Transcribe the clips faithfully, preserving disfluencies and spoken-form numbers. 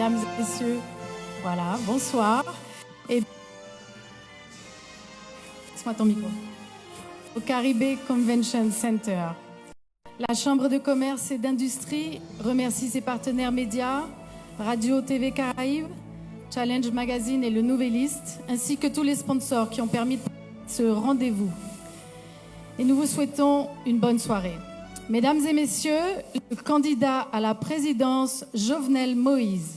Mesdames et messieurs, voilà, bonsoir. Et passe-moi ton micro. Au Caribe Convention Center. La Chambre de commerce et d'industrie remercie ses partenaires médias, Radio T V Caraïbes, Challenge Magazine et Le Nouvelliste, ainsi que tous les sponsors qui ont permis ce rendez-vous. Et nous vous souhaitons une bonne soirée. Mesdames et messieurs, le candidat à la présidence, Jovenel Moïse.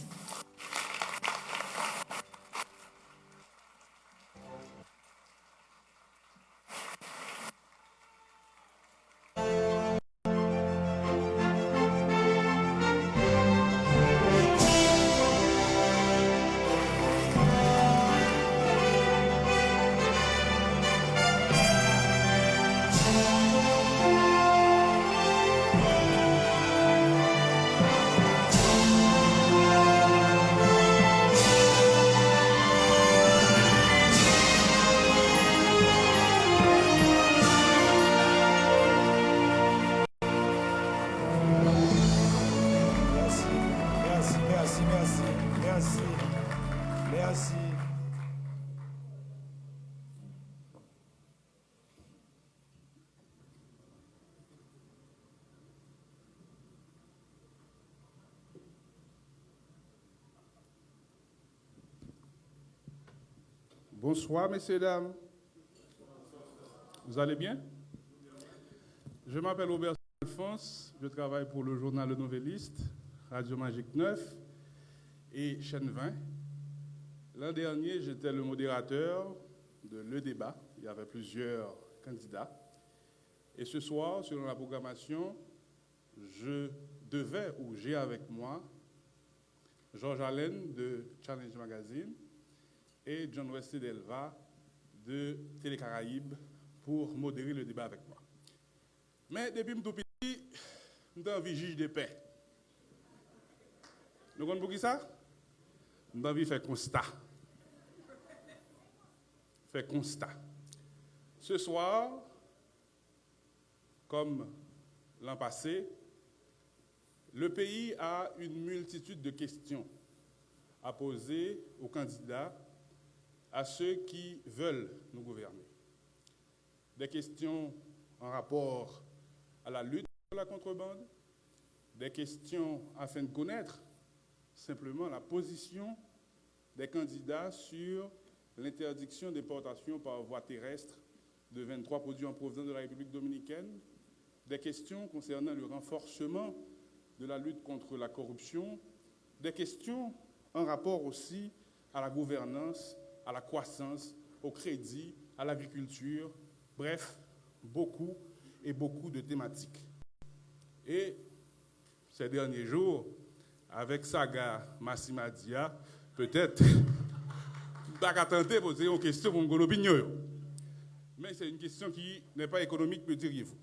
Mèsi, mèsi, mèsi, mèsi, mèsi, mèsi. Bonsoir, messieurs, dames. Vous allez bien? Je m'appelle Robert Alphonse, je travaille pour le journal Le Nouvelliste, Radio Magique neuf et Chaîne vingt. L'an dernier, j'étais le modérateur de Le Débat. Il y avait plusieurs candidats. Et ce soir, selon la programmation, je devais ou j'ai avec moi Georges Allen de Challenge Magazine et John Wesley Delva de Télé Caraïbes pour modérer le débat avec moi. Men depi m tou piti, m te anvi jij de pè. Nou konn poukisa? M te anvi fè konsta. Fè konsta. Ce soir, comme l'an passé, le pays a une multitude de questions à poser aux candidats, à ceux qui veulent nous gouverner. Des questions en rapport à la lutte contre la contrebande, des questions afin de connaître simplement la position des candidats sur l'interdiction d'importation par voie terrestre de vingt-trois produits en provenance de la République dominicaine, des questions concernant le renforcement de la lutte contre la corruption, des questions en rapport aussi à la gouvernance, à la croissance, au crédit, à l'agriculture, bref, beaucoup et beaucoup de thématiques. Et ces derniers jours, avec saga Massimadi a, peut-être, m pa ka tante poze yon kesyon pou m konn opinyon yo. Mais c'est une question qui n'est pas économique, me direz-vous.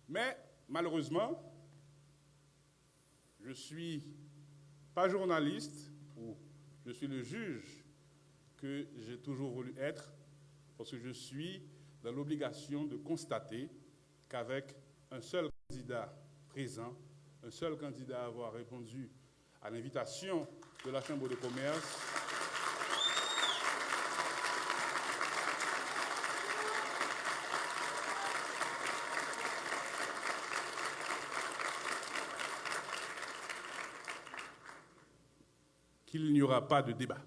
Mais malheureusement, je suis pas journaliste, ou je suis le juge que j'ai toujours voulu être, parce que je suis dans l'obligation de constater qu'avec un seul candidat présent, un seul candidat à avoir répondu à l'invitation de la Chambre de commerce, qu'il n'y aura pas de débat.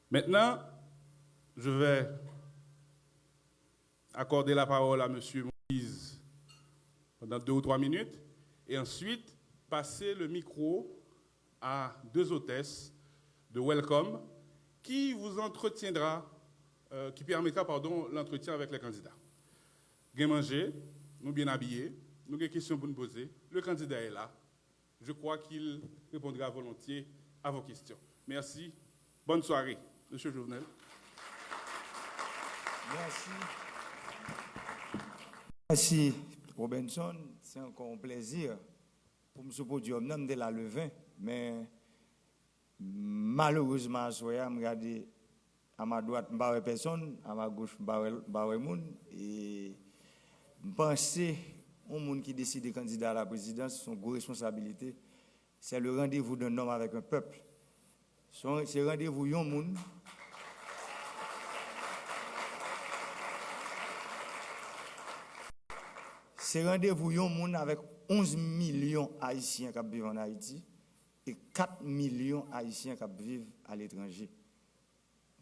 Maintenant, je vais accorder la parole à Monsieur Moïse pendant deux ou trois minutes et ensuite passer le micro à deux hôtesses de Welcome qui vous entretiendra, euh, qui permettra, pardon, l'entretien avec les candidats. Gen manje, nou byen abiye, nou gen kesyon pou n poze. Le candidat est là. Je crois qu'il répondra volontiers à vos questions. Merci. Bonne soirée, Monsieur Jovenel. Mèsi. Mèsi, Robinson. Se ankò yon plèzi pou m sou podyòm nan. M te la le ven, men malerezman, aswè a, m gade a ma dwat, m pa wè pèsonn, a ma goch, m pa wè, m pa wè moun. E m panse yon moun ki deside kandida a la prezidans, se yon gwo responsabilite. C'est le rendez-vous d'un homme avec un peuple. Se yon- se randevou yon moun. Se randevou yon moun avèk onz milyon Ayisyen k ap viv ann Ayiti e kat milyon Ayisyen k ap viv aletranje.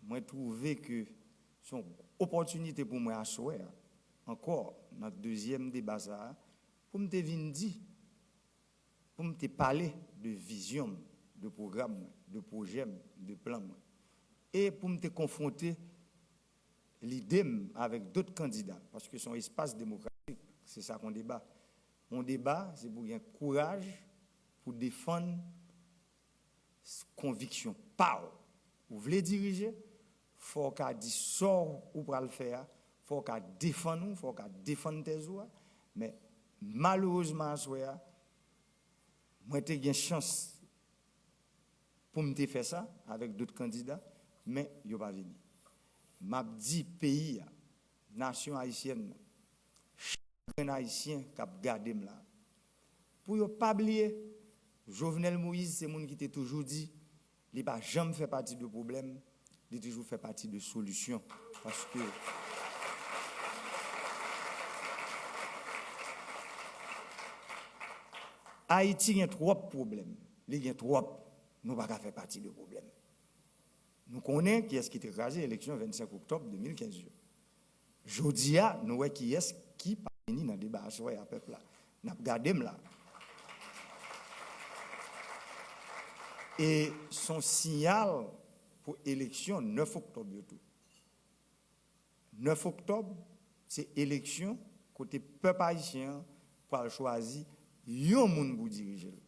Mwen twouve ke se yon opòtinite pou mwen aswè a, ankò, nan dezyèm deba sa a, pou m te vin di, pou m te pale de vizyon m, de pwogram mwen, de pwojè m, de plan mwen. E pou m te konfwonte lide m avèk dòt kandida, paske se yon espas demokratik, se sa k yon deba. Yon deba, se pou gen kouraj pou defann s- konviksyon pa w. Ou vle dirije, fò w ka di sa w ou pral fè a, fò w ka defann ou, fò w ka defann tèz ou a. Men, malerezman, aswè a, mwen te gen chans pou m te fè sa avèk dòt kandida, men yo pa vini. M ap di peyi a, nasyon ayisyèn nan, chak grenn Ayisyen k ap gade m la, pou yo pa bliye, Jovenel Moïse se moun ki te toujou di li pa janm fè pati de pwoblèm, li toujou fè pati de solisyon. Paske Ayiti gen twòp pwoblèm, li gen twòp, nou pa ka fè pati de pwoblèm. Nou konnen kiyès ki te kraze eleksyon vennsenk oktòb de mil kenz yo. Jodi a, nou wè kiyès ki pa vini nan deba aswè a, pèp la. N ap gade m la. E se yon siyal pou eleksyon nèf oktòb yo tou. Nèf oktòb, se eleksyon kote pèp ayisyen an pral chwazi yon moun pou dirije l.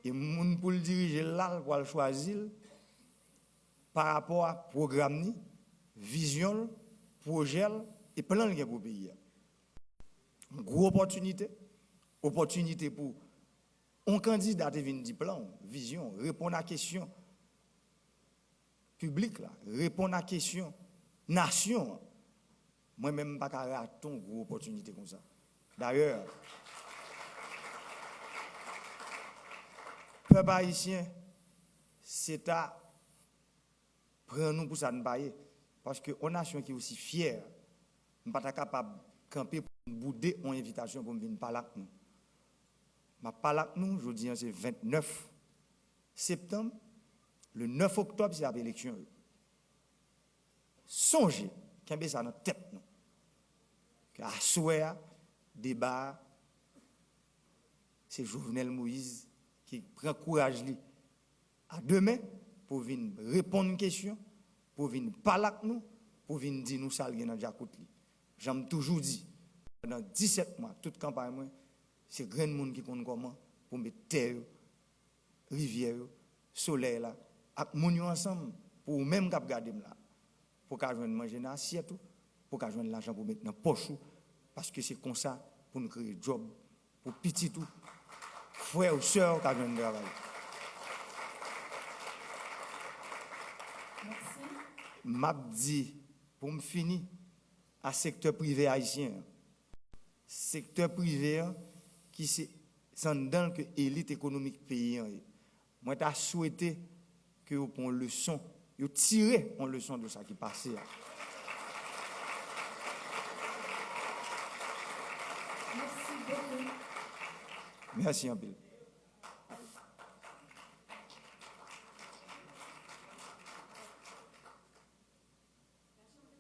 E moun pou l dirije l la, l pral chwazi l pa rapò a pwogram ni, vizyon l, pwojè l e plan l gen pou peyi a. Yon gwo opòtinite, opòtinite pou yon kandida te vin di plan w, vizyon w, reponn a kesyon piblik la, reponn a kesyon nasyon an. Mwen menm, m pa ka rate yon gwo opòtinite konsa. Dayè, pèp ayisyen, se ta pran nou pou sa n pa ye. Paske yon nasyon ki osi fyè, m pa ta kapab kanpe pou m boude yon envitasyon pou m vin pale ak nou. M ap pale ak nou, jodi a se vennèf septanm, le nèf oktòb se ap eleksyon yo. Sonje, kenbe sa nan tèt nou. Ke aswè a, deba a, se Jovenel Moïse ki pran kouraj li a de men pou vin reponn kesyon, pou vin pale ak nou, pou vin di nou sa l gen nan djakout li. Jan m toujou di, pandan disèt mwa, tout kanpay mwen, se grenn moun ki konn kòman pou met tè yo, rivyè yo, solèy la, ak moun yo ansanm, pou ou menm k ap gade m la, pou w ka jwenn manje nan asyèt ou, pou w ka jwenn lajan pou w met nan pòch ou, paske se konsa pou nou kreye djòb pou pitit ou, frè ou sè ou ka jwenn travay. M ap di, pou m fini, a sektè prive ayisyen an. Sektè prive an, ki se, se anndan l ke elit ekonomik peyi an ye. Mwen ta swete ke yo pran yon leson, yo tire yon leson de sa ki pase a. Mèsi anpil.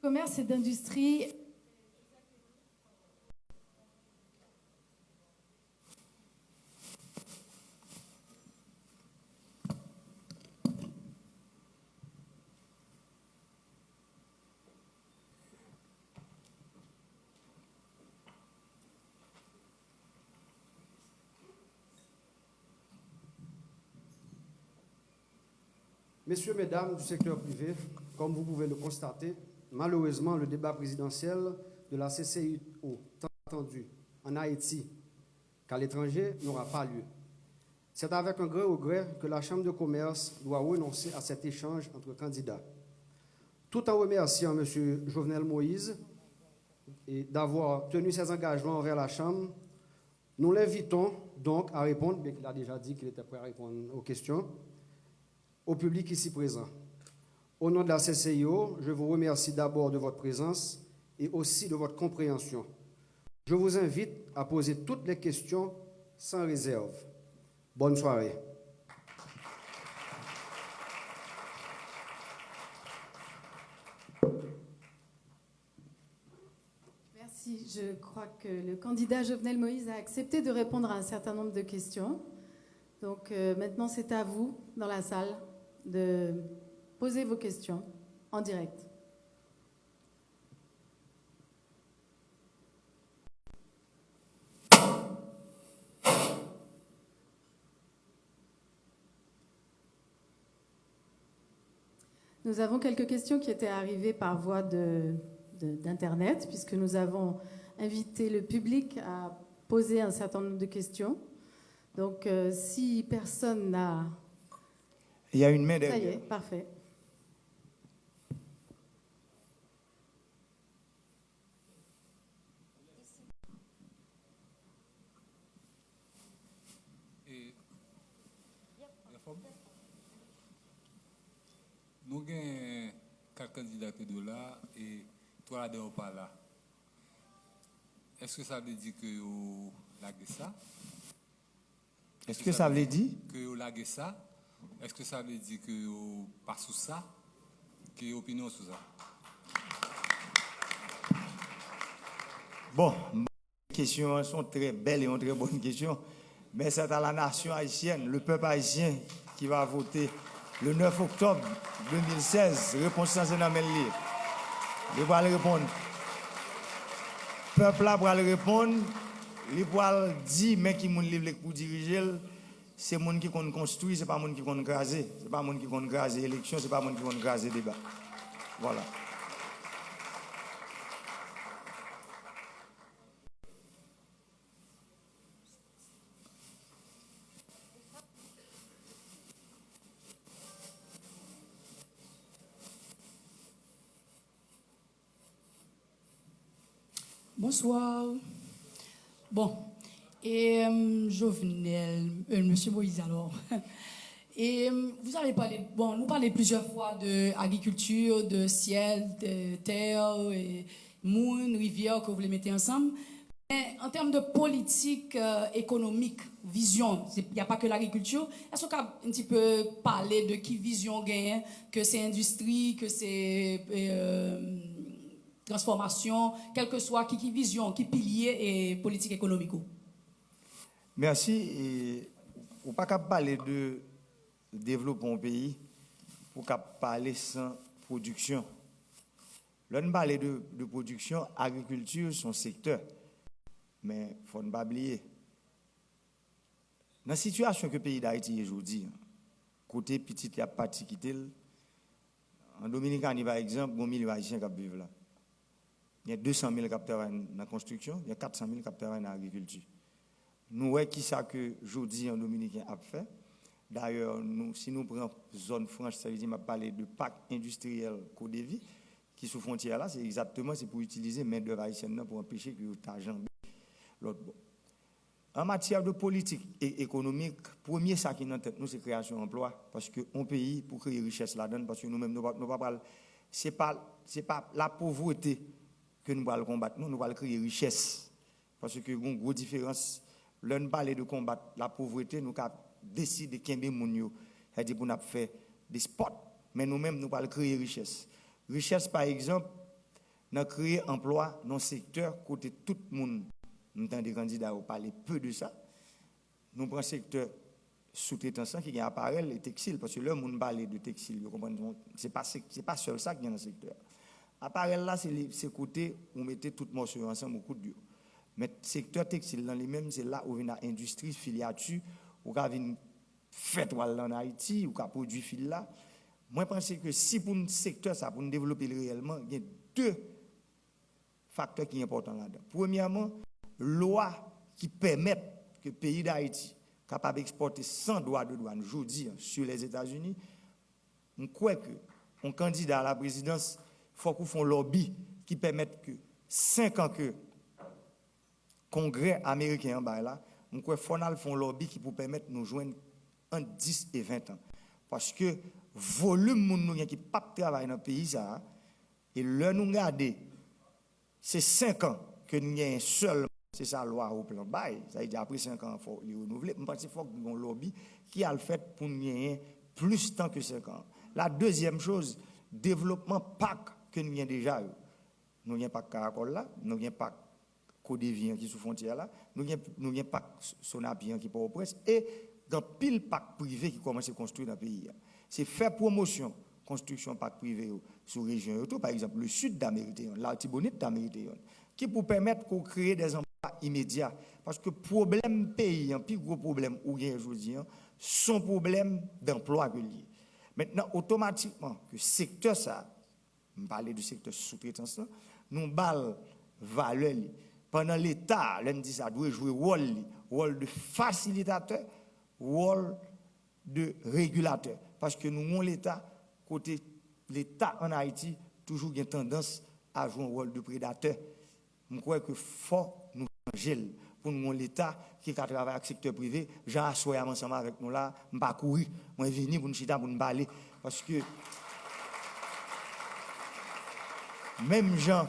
Commerce et d'industrie. Messieurs, mesdames du secteur privé, comme vous pouvez le constater, malheureusement, le débat présidentiel de la C C I O tant attendu en Haïti qu'à l'étranger n'aura pas lieu. C'est avec un grand regret que la Chambre de commerce doit renoncer à cet échange entre candidats. Tout en remerciant M. Jovenel Moïse et d'avoir tenu ses engagements envers la Chambre, nous l'invitons donc à répondre, bien qu'il a déjà dit qu'il était prêt à répondre aux questions, au public ici présent. Au nom de la C C I O, je vous remercie d'abord de votre présence et aussi de votre compréhension. Je vous invite à poser toutes les questions sans réserve. Bonne soirée. Merci. Je crois que le candidat Jovenel Moïse a accepté de répondre à un certain nombre de questions. Donc euh, maintenant, c'est à vous, dans la salle, de poser vos questions en direct. Nous avons quelques questions qui étaient arrivées par voie de, de- d'Internet, puisque nous avons invité le public à poser un certain nombre de questions. Donc, euh, si personne n'a... Il y a une main Ça y est, derrière. Parfait. E, anfòm? Nou gen kat kandida ki dwe la e twa ladan yo pa la. Èske sa vle di ke yo lage sa? Èske sa vle di? Ke yo lage sa? Èske sa vle di ke yo pa sou sa? Ki opinyon sou sa? Bon, kesyon an se yon trè bèl e yon trè bòn kesyon. Men c'est à la nation haïtienne, le peuple haïtien qui va voter le neuf octobre deux mille seize. Repons lan se nan men l li ye. Li pral reponn. Pèp la pral reponn. Li pral di men ki moun li vle pou dirije l. Se moun ki konn konstwi, se pa moun ki konn kraze. Se pa moun ki konn kraze eleksyon, se pa moun ki konn kraze deba. Vwala. Bonsoir. Bon, et euh, Jovenel, euh, Monsieur Moïse alors. Et euh, vous avez parlé, bon, nous parlé plusieurs fois de agriculture, de ciel, de terre, et moun, rivière que vous voulez mettre ensemble. Mais en termes de politique euh, économique, vision, il n'y a pas que l'agriculture. Est-ce qu'on peut un petit peu parler de qui vision gain, que c'est industrie, que c'est euh, transformation, quel que soit qui, qui vision, qui pilier et politique économique ou? Mèsi. E, ou pa kab pale de devlopman yon peyi pou w kab pale san pwodiksyon. Lè n pale de, de pwodiksyon, agrikilti se yon sektè. Men fò n pa bliye, nan sitiyasyon ke peyi Dayiti ye jodi a, kote pitit li ap pati kite l, an Dominikani pa egzanp, gen yon milyon Ayisyen k ap viv la. Gen de san mil k ap travay nan konstriksyon, gen kat san mil k ap travay nan agrikilti. Nou wè kisa ke jodi an Dominiken ap fè. Dayè, nou, si nou pran zòn franch, sa vle di m ap pale de pak endistriyèl Kodevi, ki sou fwontyè la, se egzakteman, se pou itilize mendèv ayisyèn nan pou anpeche ke yo ta janbe lòt bò. An matyè de politik e ekonomik, premye sa ki nan tèt nou se kreyasyon anplwa, paske yon peyi pou kreye richès ladan l, paske nou menm nou pa, nou pa pral, se pa, se pa lapovrete ke nou pral konbat, non, nou pral kreye richès. Paske gen yon gwo diferans. Lè n pale de konbat lapovrete, nou ka deside kenbe moun yo, sètadi pou n ap fè de spòt, men nou menm nou pral kreye richès. Richès, pa egzanp, nan kreye anplwa nan yon sektè kote tout moun, m tande kandida yo pale pe de sa, nou pran sektè soutretans lan ki gen aparèl e teksil, paske lè moun pale de teksil, yo konprann se pa, se pa sèl sa ki gen nan sektè a. Aparèl la, se, se kote ou mete tout mòso yo ansanm ou koud yo. Men sektè teksil lan li menm, se la ou vin a endistri, filyati, ou ka vin fè twal la ann Ayiti, ou ka pwodui fil la. Mwen panse ke si pou n sektè sa, pou n devlope l reyèlman, gen de faktè ki enpòtan ladan. Premyèman, lwa ki pèmèt ke peyi Dayiti kapab ekspòte san dwa de dwàn jodi a sou Lèzetazini, m kwè ke yon kandida a la prezidans, fòk ou fè yon lòbi ki pèmèt ke senk an ke Kongrè ameriken an bay la, M kwè fò n al fè yon lòbi ki pou pèmèt nou jwenn ant dis e ven tan. Paske volim moun nou gen ki p ap travay nan peyi sa a, e lè nou gade, se senk an ke n genyen sèlman, se sa lwa Hopeland bay, sa vle di apre senk an, fò li renouvle. M panse fòk gen yon lòbi ki al fèt pou n genyen plis tan ke senk an. La dezyèm choz, devlopman pak ke n gen deja yo. Nou gen pak Karakòl la, nou gen pak Kodevi an ki sou fwontyè la, nou gen, nou gen pak Sonapi an ki Pòtoprens, e gen anpil pak prive ki kòmanse konstwi nan peyi a. Se fè pwomosyon konstriksyon pak prive yo sou rejyon yo tou, pa egzanp, le Sud la merite yonn, Latibonit la merite yonn, ki pou pèmèt ke w kreye dè zanplwa imedya. Paske pwoblèm peyi an, pi gwo pwoblèm ou genyen jodi an, se yon pwoblèm danplwa ke l ye. Mentnan, otomatikman, ke sektè sa a, m pale de sektè soutretans lan, nou ba l valè li. Pandan Leta, lè n di sa, dwe jwe wòl li, wòl de fasilitatè, wòl de regilatè. Paske nou yon Leta kote Leta ann Ayiti toujou gen tandans a jwe yon wòl de predatè. M kwè ke fò nou chanje l pou nou yon Leta ki ka travay ak sektè prive. Jan aswè a m ansanm avèk nou la, m pa kouri. Mwen vini pou n chita, pou n pale. Paske menm jan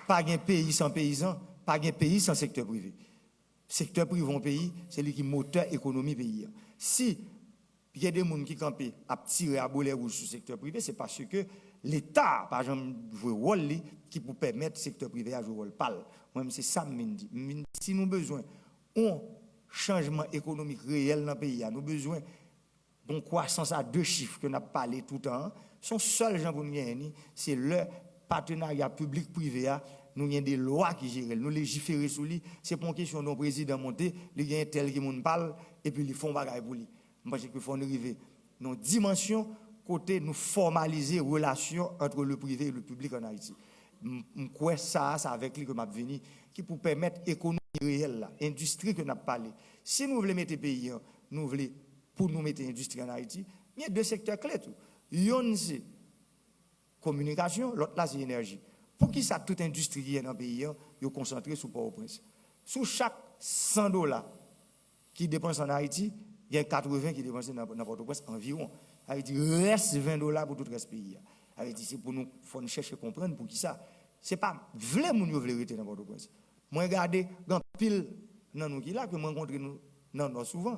pa gen peyi san peyizan, pa gen peyi san sektè prive. Sektè prive yon peyi, se li ki motè ekonomi peyi a. Si gen de moun ki kanpe ap tire a bolè wouj sou sektè prive, se paske Leta pa janm jwe wòl li ki pou pèmèt sektè prive a jwe wòl pa l. Mwen, se sa m vin di. M vin di, si nou bezwen yon chanjman ekonomik reyèl nan peyi a, nou bezwen yon kwasans a de chif ke n ap pale toutan an, se yon sèl jan pou n genyen li, se lè patenarya piblik prive a, nou gen de lwa ki jere l, nou lejifere sou li, se pa yon kesyon de yon prezidan monte, li gen entèl ki moun pa l, epi li fè yon bagay pou li. M panse ke fò n rive nan yon dimansyon kote nou fòmalize relasyon ant le prive e le piblik ann Ayiti. M, m kwè sa a, se avèk li ke m ap vini, ki pou pèmèt ekonomi reyèl la, endistri ke n ap pale. Si nou vle mete peyi an, nou vle pou nou mete endistri ann Ayiti, gen de sektè kle tou. Yonn se kominikasyon, lòt la se enèji. Poukisa tout endistri ki gen nan peyi an, yo konsantre sou Pòtoprens? Sou chak san dola ki depanse ann Ayiti, gen katreven ki depanse nan, nan Pòtoprens anviwon. Sa vle di rès ven dola pou tout rès peyi a. Sa vle di se pou nou, fò n chèche konprann poukisa. Se pa vle moun yo vle rete nan Pòtoprens. Mwen gade, gen anpil nan nou ki la, ke m rankontre nou nan Nò souvan.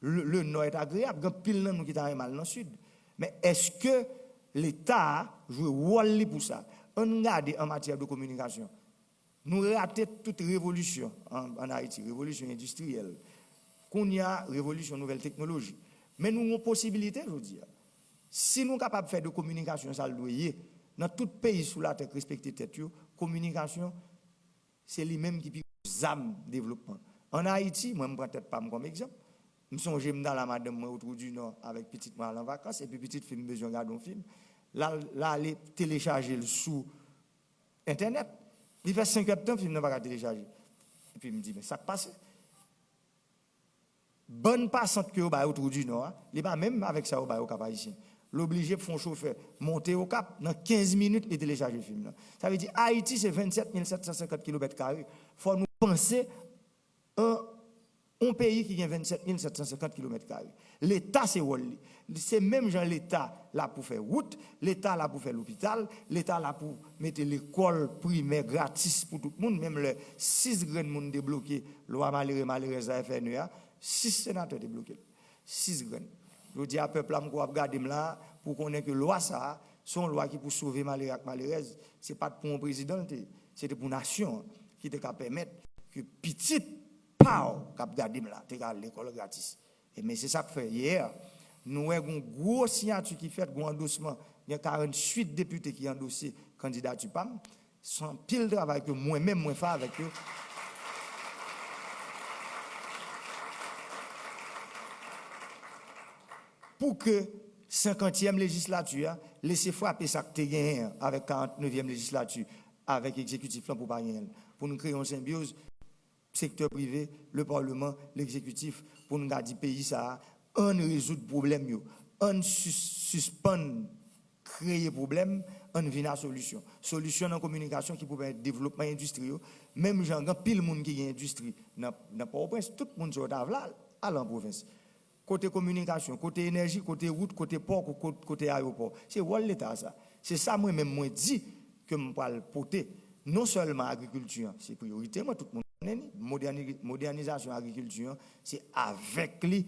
Le, le Nord est agréable, gen anpil nan nou ki ta renmen al nan Sid. Men èske Leta a jwe wòl li pou sa? Ann gade an matyè de kominikasyon. Nou rate tout revolisyon an, ann Ayiti, revolisyon endistriyèl. Kounye a, revolisyon nouvèl teknoloji. Men nou gen posibilite jodi a. Si nou kapab fè de kominikasyon sa l dwe ye, nan tout peyi sou latè k respekte tèt yo, kominikasyon se li menm ki pi gwo zam devlopman. Ann Ayiti, mwen, m pran tèt pa m kòm egzanp. M sonje m t al a madanm mwen Otwou di Nò avèk pitit mwen al an vakans, epi pitit fi m bezwen gade yon fim. L al, l ale telechaje l sou entènèt. Li fè senk èdtan fim nan pa ka telechaje. Epi m di, "Men sa k pase?" Bann pasant ke yo bay Otwou di Nò a, li pa menm avèk sa yo bay Okap Ayisyen. L oblije fè yon chofè monte Okap, nan kenz minit, li telechaje fim nan. Sa vle di, Ayiti se vennsèt mil sèt san senkant kilomèt kare. Fò nou panse an yon peyi ki gen vennsèt mil sèt san senkant kilomèt kare. Leta se wòl li. Se menm jan Leta la pou fè wout, Leta la pou fè lopital, Leta la pou mete lekòl primè gratis pou tout moun, menm lè sis grenn moun debloke lwa malere malerèz la F N E a, sis senatè te bloke l. Sis grenn. Jodi a, pèp la, m kwè w ap gade m la, pou konnen ke lwa sa a, se yon lwa ki pou sove malere ak malerèz. Se pa t pou yon prezidan l te ye. Se te pou nasyon an, ki te ka pèmèt ke pitit pa w k ap gade m la, te ka al lekòl gratis. E men se sa k fè yè, nou wè gon gwo siyati ki fèt, gon andosman. Gen karannwit depite ki andose kandidati pa m. Se anpil travay ke mwen menm mwen fè avèk yo. Pou ke senkantyèm lejislati a lese frape sa k te genyen an avèk karantnevyèm lejislati avèk egzekitif lan pou pa genyen l. Pou nou kreye yon senbyoz sektè prive, le parlement, legzekitif, pou n ka di peyi sa a, ann rezoud pwoblèm yo, ann sis-, sispann kreye pwoblèm, Ann vin a solisyon. Solisyon nan kominikasyon ki pou pèmèt devlopman endistri yo. Menm jan gen anpil moun ki gen endistri nan, nan Pòtoprens, tout moun sa yo ta vle al, al an pwovens. Kote kominikasyon, kote enèji, kote wout, kote pò, ko-, ko-, kote ayewopò. Se wòl Leta sa. Se sa mwen menm mwen di ke m pral pote. Non sèlman agrikilti an, se priyorite mwen, tout moun konnen li. Modèni-, modènizasyon agrikilti an, se avèk li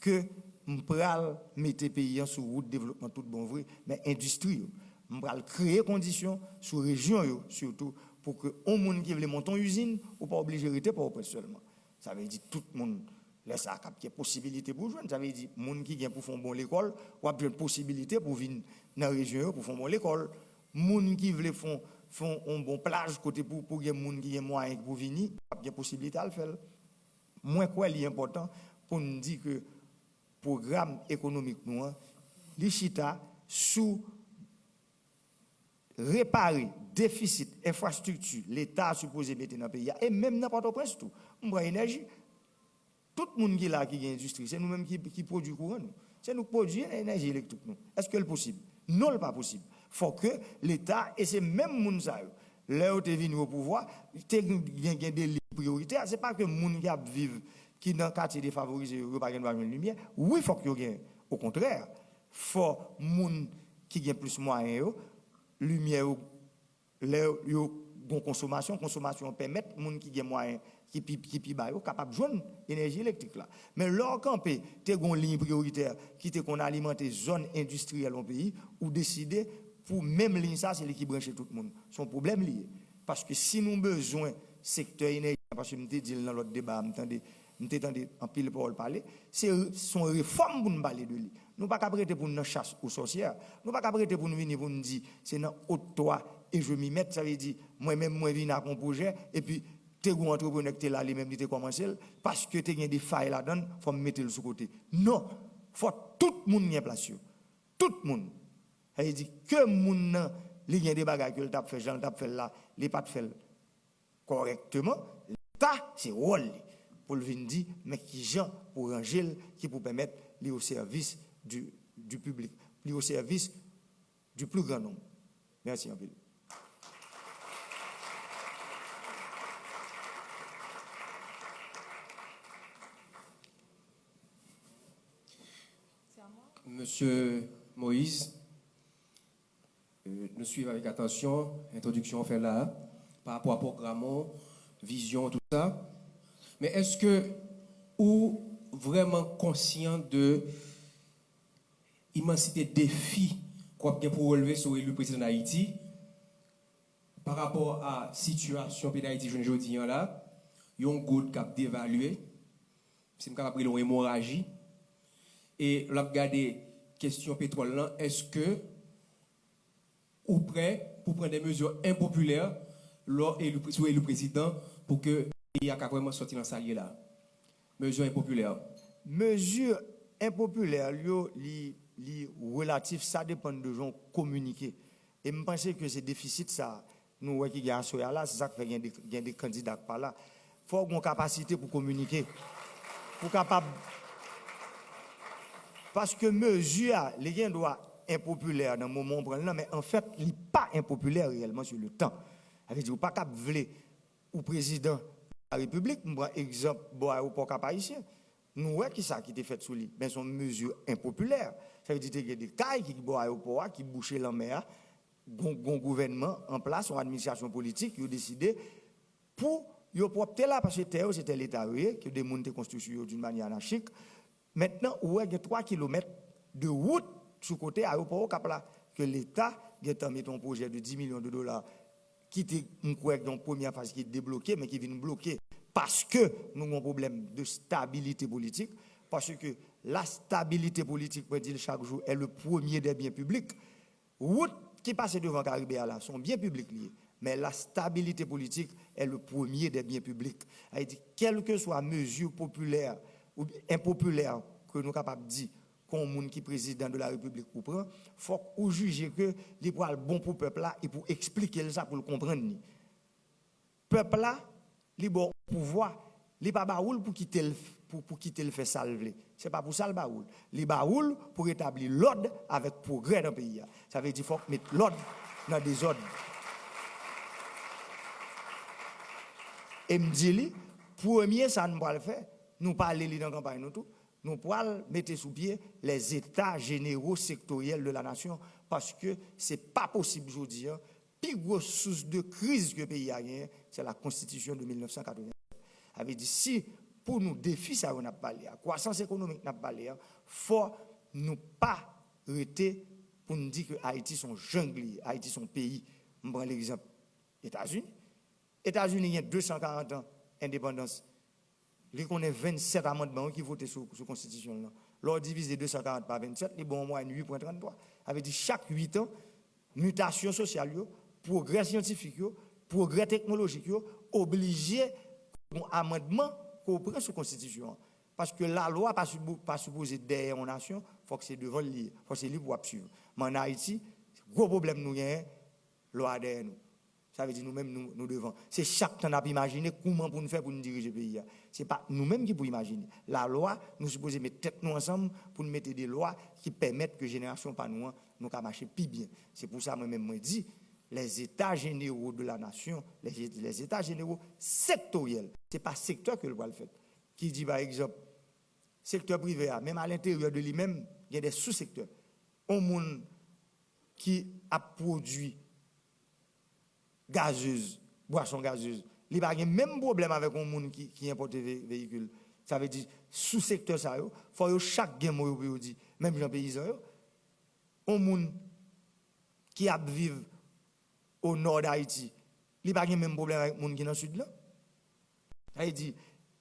ke m pral mete peyi an sou wout devlopman tout bon vre, men endistri yo. M pral kreye kondisyon sou rejyon yo, sitou, pou ke yon moun ki vle monte yon izin, ou pa oblije rete Pòtoprens sèlman. Sa vle di tout moun, lè sa a, k ap gen posibilite pou jwenn. Sa vle di, moun ki gen pou fè yon bon lekòl, w ap jwenn posibilite pou vin nan rejyon yo pou fè yon bon lekòl. Moun ki vle fè yon, fè yon bon plaj kote pou, pou gen moun ki gen mwayen pou vini, w ap gen posibilite al fè l. Mwen kwè li enpòtan pou n di ke pwogram ekonomik nou an, li chita sou repare defisit enfrastrikti Leta a sipoze mete nan peyi a, e menm nan Pòtoprens tou. M pran enèji. Tout moun ki la ki gen endistri, se nou menm ki, ki pwodui kouran nou. Se nou k pwodui enèji elektrik nou. Èske l posib? Non, l pa posib. Fòk ke Leta, e se menm moun sa yo, lè yo te vini o pouvwa, te gen, gen de liy priyoritè. Se pa ke moun ki ap viv, ki nan katye defavorize yo, yo pa gen dwa jwenn limyè. Wi, fòk yo gen. Okontrè, fò moun ki gen plis mwayen yo, limyè yo, lè yo gon konsomasyon, konsomasyon an pèmèt moun ki gen mwayen ki pi, ki pi ba yo kapab jwenn enèji elektrik la. Men lè w kanpe, te gon liy priyoritè ki te konn alimante zòn endistriyèl yon peyi, ou deside pou menm liy sa, se li ki branche tout moun. Se yon pwoblèm li ye. Paske si nou bezwen sektè enèji an, paske m te di l nan lòt deba a, m tande, m te tande anpil pawòl pale, se, se yon refòm pou n pale de li. Nou pa kab rete pou n nan chas o sòsyè. Nou pa kab rete pou n vini pou n di, se nan haute toile je m'y mets, sa vle di, mwen menm, mwen vin ak yon pwojè, epi te gon antreprenè ki te la, li menm, li te kòmanse l, paske te gen de fay ladan l, fò m mete l sou kote. Non, fò tout moun gen plas yo. Tout moun. Sa vle di, ke moun nan, li gen de bagay ke l t ap fè, jan l t ap fè l la, li pa t fè l kòrèkteman, Leta, se wòl li pou l vin di, men ki jan pou ranje l, ki pou pèmèt li o sèvis du, du public, li o sèvis du plus grand nombre. Mèsi anpil. Mesye Moïse, euh, nou swiv avèk atansyon entwodiksyon w fè la a, pa rapò a pwogram ou, vizyon w, tout sa. Men èske ou vrèman konsyan de imansite defi k w ap gen pou w relve si w eli prezidan Dayiti, pa rapò a sitiyasyon peyi Dayiti jounen jodi a la, yon goud k ap devalye, si m kapab rele yon emoraji, e l ap gade kesyon petwòl lan, èske ou prè pou pran de mezi enpopilè lè w eli, si w eli prezidan pou ke peyi a ka vrèman sòti nan sa l ye la? Mezi enpopilè. Mezi enpopilè yo, li, li relatif, sa depann de jan w kominike. E m panse ke se defisit sa nou wè ki gen aswè a la, se sa k fè gen de, gen de kandida k pa la. Fò w gen yon kapasite pou kominike. Pou kapab. Paske mezi a, li gen dwa enpopilè nan moman w pran l lan, men anfèt, li pa enpopilè reyèlman sou le tan. Sa vle di, ou pa kab vle ou prezidan la repiblik, m pran egzanp bò ayewopò Kap Ayisyen. Nou wè ki sa ki te fèt sou li. Men se yon mezi enpopilè. Sa vle di te gen de kay ki bò ayewopò a, ki bouche lanmè a. Gon, gon gouvènman an plas, yon administrasyon politik, yo deside pou yo pwòpte la, paske tè yo se tè Leta yo ye, ke de moun te konstwi sou yo d'une manière anarchique. Mentnan, ou wè gen twa kilomèt de wout sou kote ayewopò Okap la, ke Leta gentan mete yon pwojè de dis milyon de dola ki te, m kwè, gen yon premyè faz ki debloke, men ki vin bloke paske nou gen yon pwoblèm de stabilite politik, paske la stabilité politique, mwen di l chak jou, est le premier des biens publics. Wout ki pase devan Karibe a la, se yon byen piblik li ye. Men la stabilité politique est le premier des biens publics. Sa vle di, kèlkeswa mezi popilè ou enpopilè ke nou kapab di ke yon moun ki prezidan de la repiblik ou pran, fòk ou jije ke li pral bon pou pèp la e pou eksplike l sa pou l konprann li. Pèp la, li ba w pouvwa, li pa ba ou l pou kite l, pou, pou kite l fè sa l vle. Se pa pou sa l ba ou l. Li ba ou l pou retabli lòd avèk pwogrè nan peyi a. Sa vle di fòk met lòd nan dezòd. E m di li, premye sa n pral fè, nou pale li nan kanpay nou tou, nou pral mete sou pye les états généraux sectoriels de la nation, paske se pa posib jodi a, pi gwo sous de kriz ke peyi a genyen, se la Constitution de mil nèf san katreven. Sa vle di, si pou nou defi sa yo n ap pale a, kwasans ekonomik n ap pale a, fò nou pa rete pou n di ke Ayiti se yon jang li ye, Ayiti se yon peyi. M pran legzanp Etazini. Etazini gen de san karant an endepandans. Li konnen vennsèt amandman wi ki vote sou, sou konstitisyon l lan. Lè w divize de san karant pa vennsèt, li ba w yon mwayèn uit pwen tranntwa. Sa vle di chak uit an, mitasyon sosyal yo, pwogrè syantifik yo, pwogrè teknolojik yo oblije gen yon amandman ke w pran sou konstitisyon an. Paske lalwa pa, pa sipoze dèyè yon nasyon, fòk se devan l li ye, fòk se li pou w ap swiv. Men ann Ayiti, gwo pwoblèm nou genyen, lwa dèyè nou. Sa vle di nou menm, nou, nou devan. Se chak tan n ap imajine kouman pou n fè pou n dirije peyi a. Se pa nou menm ki pou imajine. Lalwa, nou sipoze met tèt nou ansanm pou n mete de lwa ki pèmèt ke jenerasyon pa nou an, nou ka mache pi byen. Se pou sa mwen menm mwen di, les états généraux de la nation, les, les états généraux sectoriels, se pa sektè ke l pral fèt. Ki di pa egzanp, sektè prive a, menm a lenteryè de li menm, gen de sou sektè. Yon moun ki ap pwodui gazez, bwason gazez, li pa gen menm pwoblèm avèk yon moun ki, ki enpòte ve, veyikil. Sa vle di, sou sektè sa yo, fò yo chak gen mo yo pou yo di, menm jan peyizan yo. Yon moun ki ap viv o nò d Ayiti, li pa gen menm pwoblèm avèk moun ki nan sid lan. Sa vle di,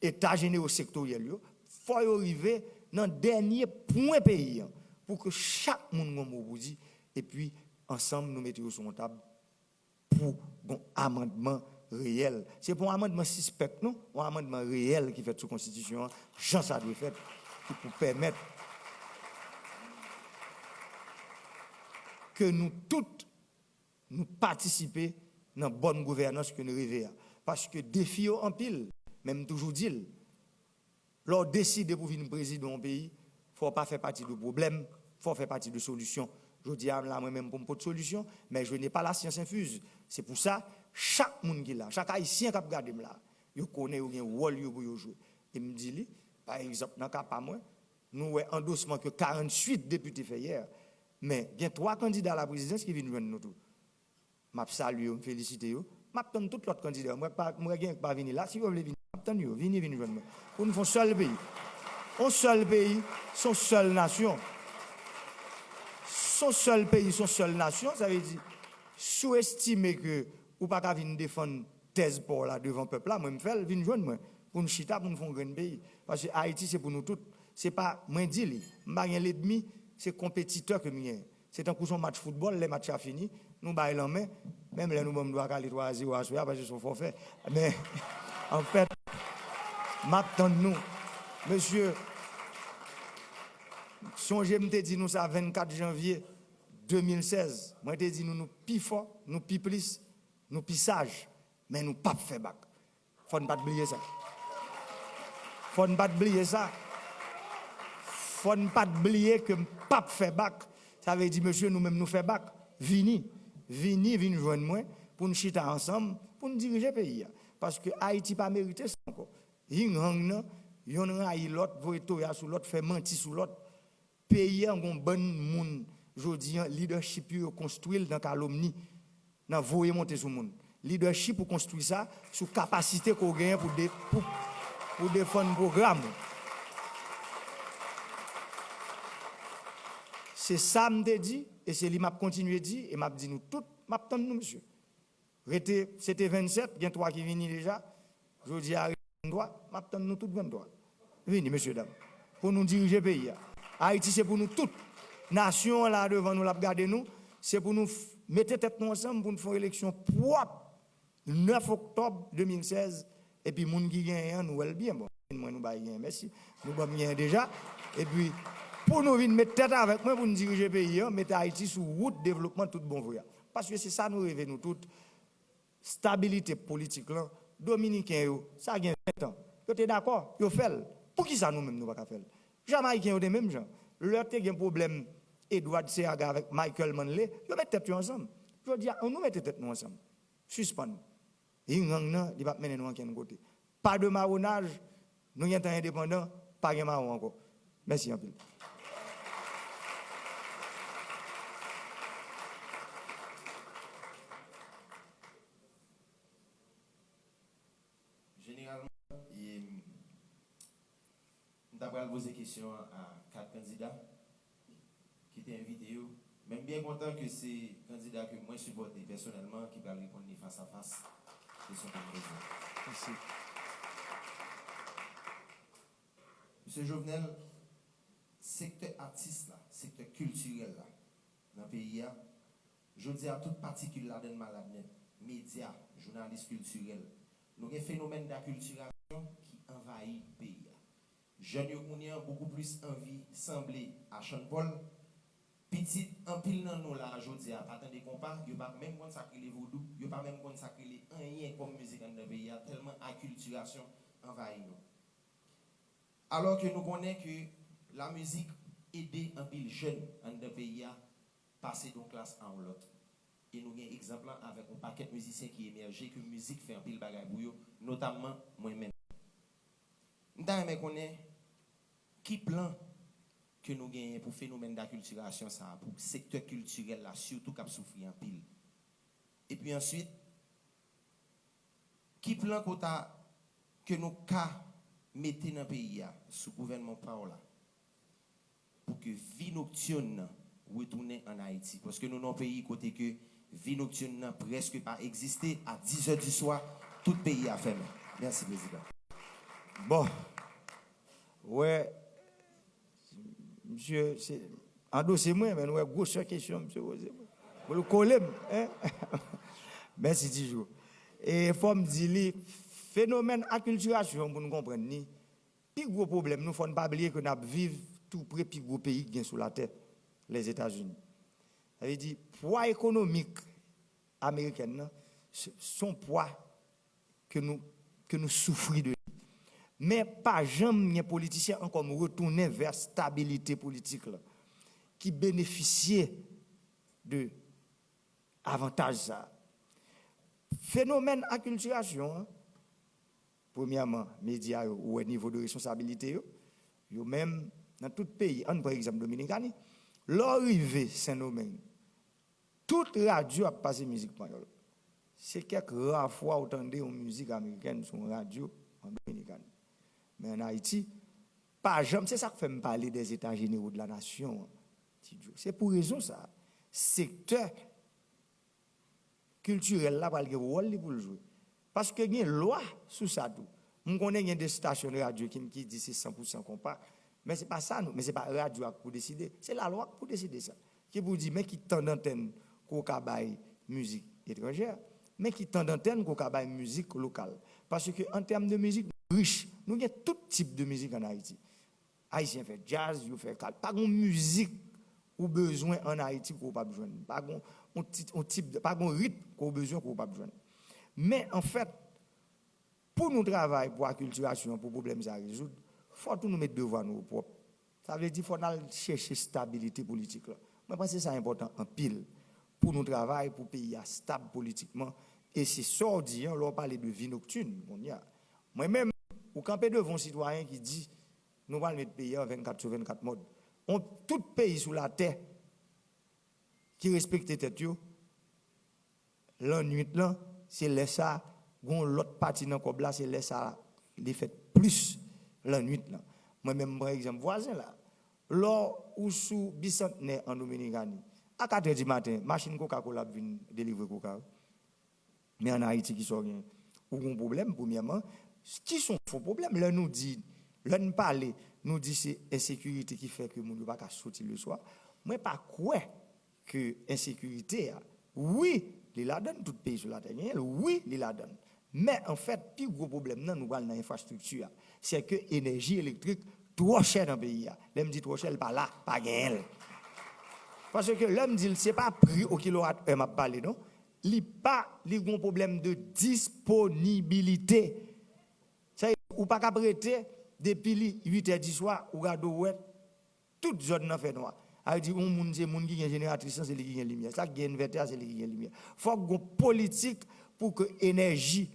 eta jenero sektoryèl yo, fò yo rive nan dènye pwen peyi an, pou ke chak moun gen yon mo pou di, epi ansanm nou mete yo sou yon tab pou gen yon amandman reyèl. Se pa yon amandman sispèk non, yon amandman reyèl ki fèt sou konstitisyon an, jan sa dwe fèt, ki pou pèmèt ke nou tout nou patisipe nan bòn gouvènans ke n reve a. Paske defi yo anpil, men m toujou di l, lè w deside pou vin prezidan yon peyi, fò w pa fè pati de pwoblèm, fò w fè pati de solisyon. Jodi a la, mwen menm pou m pot solisyon, men je n'ai pas la science infuse. Se pou sa, chak moun ki la, chak Ayisyen k ap gade m la, yo konnen yo gen wòl yo pou yo jwe. E m di li, pa egzanp, nan ka pa mwen, nou wè andosman ke karanntuit depite fè yè, men gen twa kandida laprezidans ki vin jwenn nou tou. M ap salye yo, m felisite yo. M ap tann tout lòt kandida. M wè pa, m wè gen k pa vini la. Si yo vle vini, m ap tann yo. Vini, vin jwenn mwen. Pou n fè yon sèl peyi. Yon sèl peyi, se yon sèl nasyon. Se yon sèl peyi, se yon sèl nasyon. Sa vle di, si w estime ke ou pa ka vin defann tèz pa w la devan pèp la, mwen m fè l, vin jwenn mwen. Pou n chita, pou n fè yon grenn peyi. Paske Ayiti, se pou nou tout. Se pa, mwen di li, m pa gen lènmi, se konpetitè ke m genyen. Se tankou se yon match foutbòl, lè match la fini, nou bay lanmen, menm lè nou ban m dwa kale twa a zewo aswè a, paske se yon fòfè. Men, anfèt, m ap tann nou. Mesye, sonje m te di nou sa vennkat janvye de mil sèz. Mwen te di nou, nou pi fò, nou pi plis, nou pi saj, men nou p ap fè bak. Fò n pa t bliye sa. Fò n pa t bliye sa. Fò n pa t bliye ke m p ap fè bak. Sa vle di, mesye, nou menm nou fè bak. Vini. Vini, vin jwenn mwen pou n chita ansanm, pou n dirije peyi a. Paske Ayiti pa merite sa ankò. Ying-yang nan, yonn rayi lòt, voye toya sou lòt, fè manti sou lòt. Peyi a gen yon bann moun, jodi a, lidèchip yo, yo konstwi l nan kalomni, nan voye monte sou moun. Lidèchip ou konstwi sa sou kapasite ke w genyen pou de-, pou, pou defann pwogram ou. Se sa m te di, e se li m ap kontinye di, e m ap di nou tout, m ap tann nou, mesye. Rete, se te vennsèt, gen twa ki vini deja. Jodi a, rete venntwa, m ap tann nou tout venntwa. Vini, mesye dam, pou nou dirije peyi a. Ayiti, se pou nou tout. Nasyon an la devan nou, l ap gade nou. Se pou nou f-, mete tèt nou ansanm pou n fè yon eleksyon pwòp nèf oktòb de mil sèz. Epi moun ki genyen an, nou wè l byen. Bon, mwen, nou bay genyen, mèsi. Nou ban m genyen deja. Epi, pou nou vin met tèt avèk mwen pou n dirije peyi an, mete Ayiti sou wout devlopman tout bon vre a. Paske se sa nou reve nou tout. Stabilite politik lan, Dominiken yo, sa gen ven tan. Yo te dakò, yo fè l. Poukisa nou menm nou pa ka fè l? Jamayiken yo te menm jan. Lè te gen pwoblèm Edward Seaga avèk Michael Manley, yo met tèt yo ansanm. Jodi a, ann nou mete tèt nou ansanm. Sispann. Yin yang nan, li p ap mennen nou ankenn kote. Pas de marronnage, nou gentan endepandan, pa gen mawon ankò. Mèsi anpil. Jeneralman, e, m ta pral poze kesyon an a kat kandida ki te envite yo, men m byen kontan ke se kandida ke mwen sipòte pèsonèlman ki pral reponn li fas a fas kesyon ke m poze a. Mèsi. Mesye Jovenel, sektè atis la, sektè kiltirèl la nan peyi a, jodi a tout patikil ladan l malad nèt, medya, jounalis kiltirèl. Nou gen fenomèn dakiltirasyon ki anvayi peyi a. Jèn yo kounye a bokou plis anvi sanble a Sean Paul. Pitit anpil nan nou la a jodi a pa tande konpa, yo pa menm konn sa k rele vodou, yo pa menm konn sa k rele anyen kòm mizik anndan peyi a, tèlman akiltirasyon anvayi nou. Alò ke nou konnen ke lamizik ede anpil jèn anndan peyi a pase d on klas a on lòt. E nou gen egzanp lan avèk on pakèt mizisyen ki emèje, ke mizik fè anpil bagay pou yo, notamman mwen menm. M ta renmen konnen ki plan ke nou genyen pou fenomèn dakiltirasyon sa a, pou sektè kiltirèl la sitou k ap soufri anpil. Epi answit, ki plan ke w ta, ke nou ka mete nan peyi a sou gouvènman pa w la pou ke vi noktin nan retounen ann Ayiti? Paske nou nan yon peyi kote ke vi noktin nan prèske pa egziste. A dis è di swa, tout peyi a fèmen. Mèsi, Prezidan. Bon, ou wè, misye, se andose mwen, men nou wè gwosè kesyon misye poze mwen. Pou l kole m, en? Mèsi Ti Jou. E fò m di li, fenomèn akiltirasyon, pou n konprann li, pi gwo pwoblèm nou, fò n pa bliye ke n ap viv tou pre pi gwo peyi ki gen sou latè, Lèzetazini. Sa vle di, pwa ekonomik amerikèn nan, se, se yon pwa ke nou, ke nou soufri de li. Men pa janm gen politisyen ankò m retounen vè stabilite politik la, ki benefisye de avantaj sa a. Fenomèn akiltirasyon an, premyèman, medya yo, ou wè nivo de responsabilite yo, yo menm, nan tout peyi, ann pran egzanp Dominikani, lè w rive Sendomeng, tout radyo ap pase mizik panyòl. Se kèk ra fwa ou tande yon mizik amerikèn sou yon radyo an Dominikani. Men ann Ayiti, pa janm, se sa k fè m pale des États généraux de la nation an, Ti Djo. Se pou rezon sa a, sektè kiltirèl la pral gen wòl li pou l jwe. Paske gen lwa sou sa tou. M konnen gen de estasyon de radyo ki, ki di se san pou san konpa, men se pa sa nou, men se pa radyo a k pou deside, se lalwa k pou deside sa. Ki pou di, men ki tan dantèn ke w ka bay mizik etranjè, men ki tan dantèn ke w ka bay mizik lokal. Paske an tèm de mizik, nou rich, nou gen tout tip de mizik ann Ayiti. Ayisyen fè djaz, yo fè kal. Pa gen yon mizik ou bezwen ann Ayiti ke w p ap jwenn. Pa gen yon, yon ti, yon tip, pa gen yon ritm ke w bezwen ke w p ap jwenn. Men, anfèt, pou nou travay pou akiltirasyon an, pou pwoblèm sa a rezoud, fò tou nou met devwa nou opwòp. Sa vle di, fò n al chèche stabilite politik la. Mwen panse sa enpòtan anpil pou nou travay pou peyi a stab politikman. E se sa w di an, lè w pale de vi noktin kounye a. Mwen menm, ou kanpe devan yon sitwayen ki di, nou pral met peyi a vennkat sou vennkat mòd. On, tout peyi sou latè ki respekte tèt yo, lannwit lan, se lè sa, gon lòt pati nan kòb la, se lè sa li fèt plis lannwit lan. Mwen menm, m pran egzanp vwazen la. Lè ou sou Bisantnè an Dominikani, a katrè di maten, machin Coca-Cola ap vin delivre koka yo. Men ann Ayiti, kisa w gen? Ou gen yon pwoblèm, premyèman. Ki se yon fo pwoblèm. Lè nou di, lè n pale, nou di se ensekirite ki fè ke moun yo pa ka soti leswa. Mwen pa kwè ke ensekirite a, wi, li ladann, tout peyi sou latè genyen l, wi, li ladann. Men, anfèt, pi gwo pwoblèm nan, nou pral nan enfrastrikti a. Se ke enèji elektrik twò chè nan peyi a. Lè m di twò chè, l pa la, pa genyen l. Paske lè m di l, se pa pri o kilowat è m ap pale, non. Li pa, li gon pwoblèm de disponibilite. Sa vle di, ou pa ka ap rete depi li uit è di swa, ou gade w wè tout zòn nan fè nwa. Sa vle di, yon moun, se moun ki gen jeneratris lan, se li ki gen limyè. Sa ki gen envètè a, se li ki gen limyè. Fòk gon politik pou ke enèji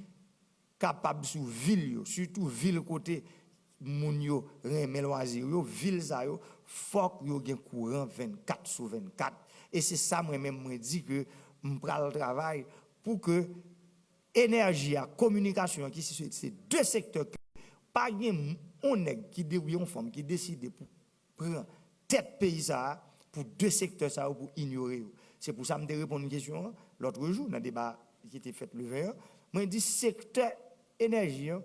kapab sou vil yo, sitou vil kote moun yo renmen lwazi yo, vil sa yo, fòk yo gen kouran vennkat sou vennkat. E se sa mwen menm mwen di ke m pral travay pou ke enèji a, kominikasyon an, ki se, se de sektè ke pa gen yon nèg ki de, yon fanm ki deside pou pran tèt peyi sa a, pou de sektè sa yo, pou inyore yo. Se pou sa m te reponn kesyon an lòt jou nan deba ki te fèt le ven an. Mwen di sektè enèji an,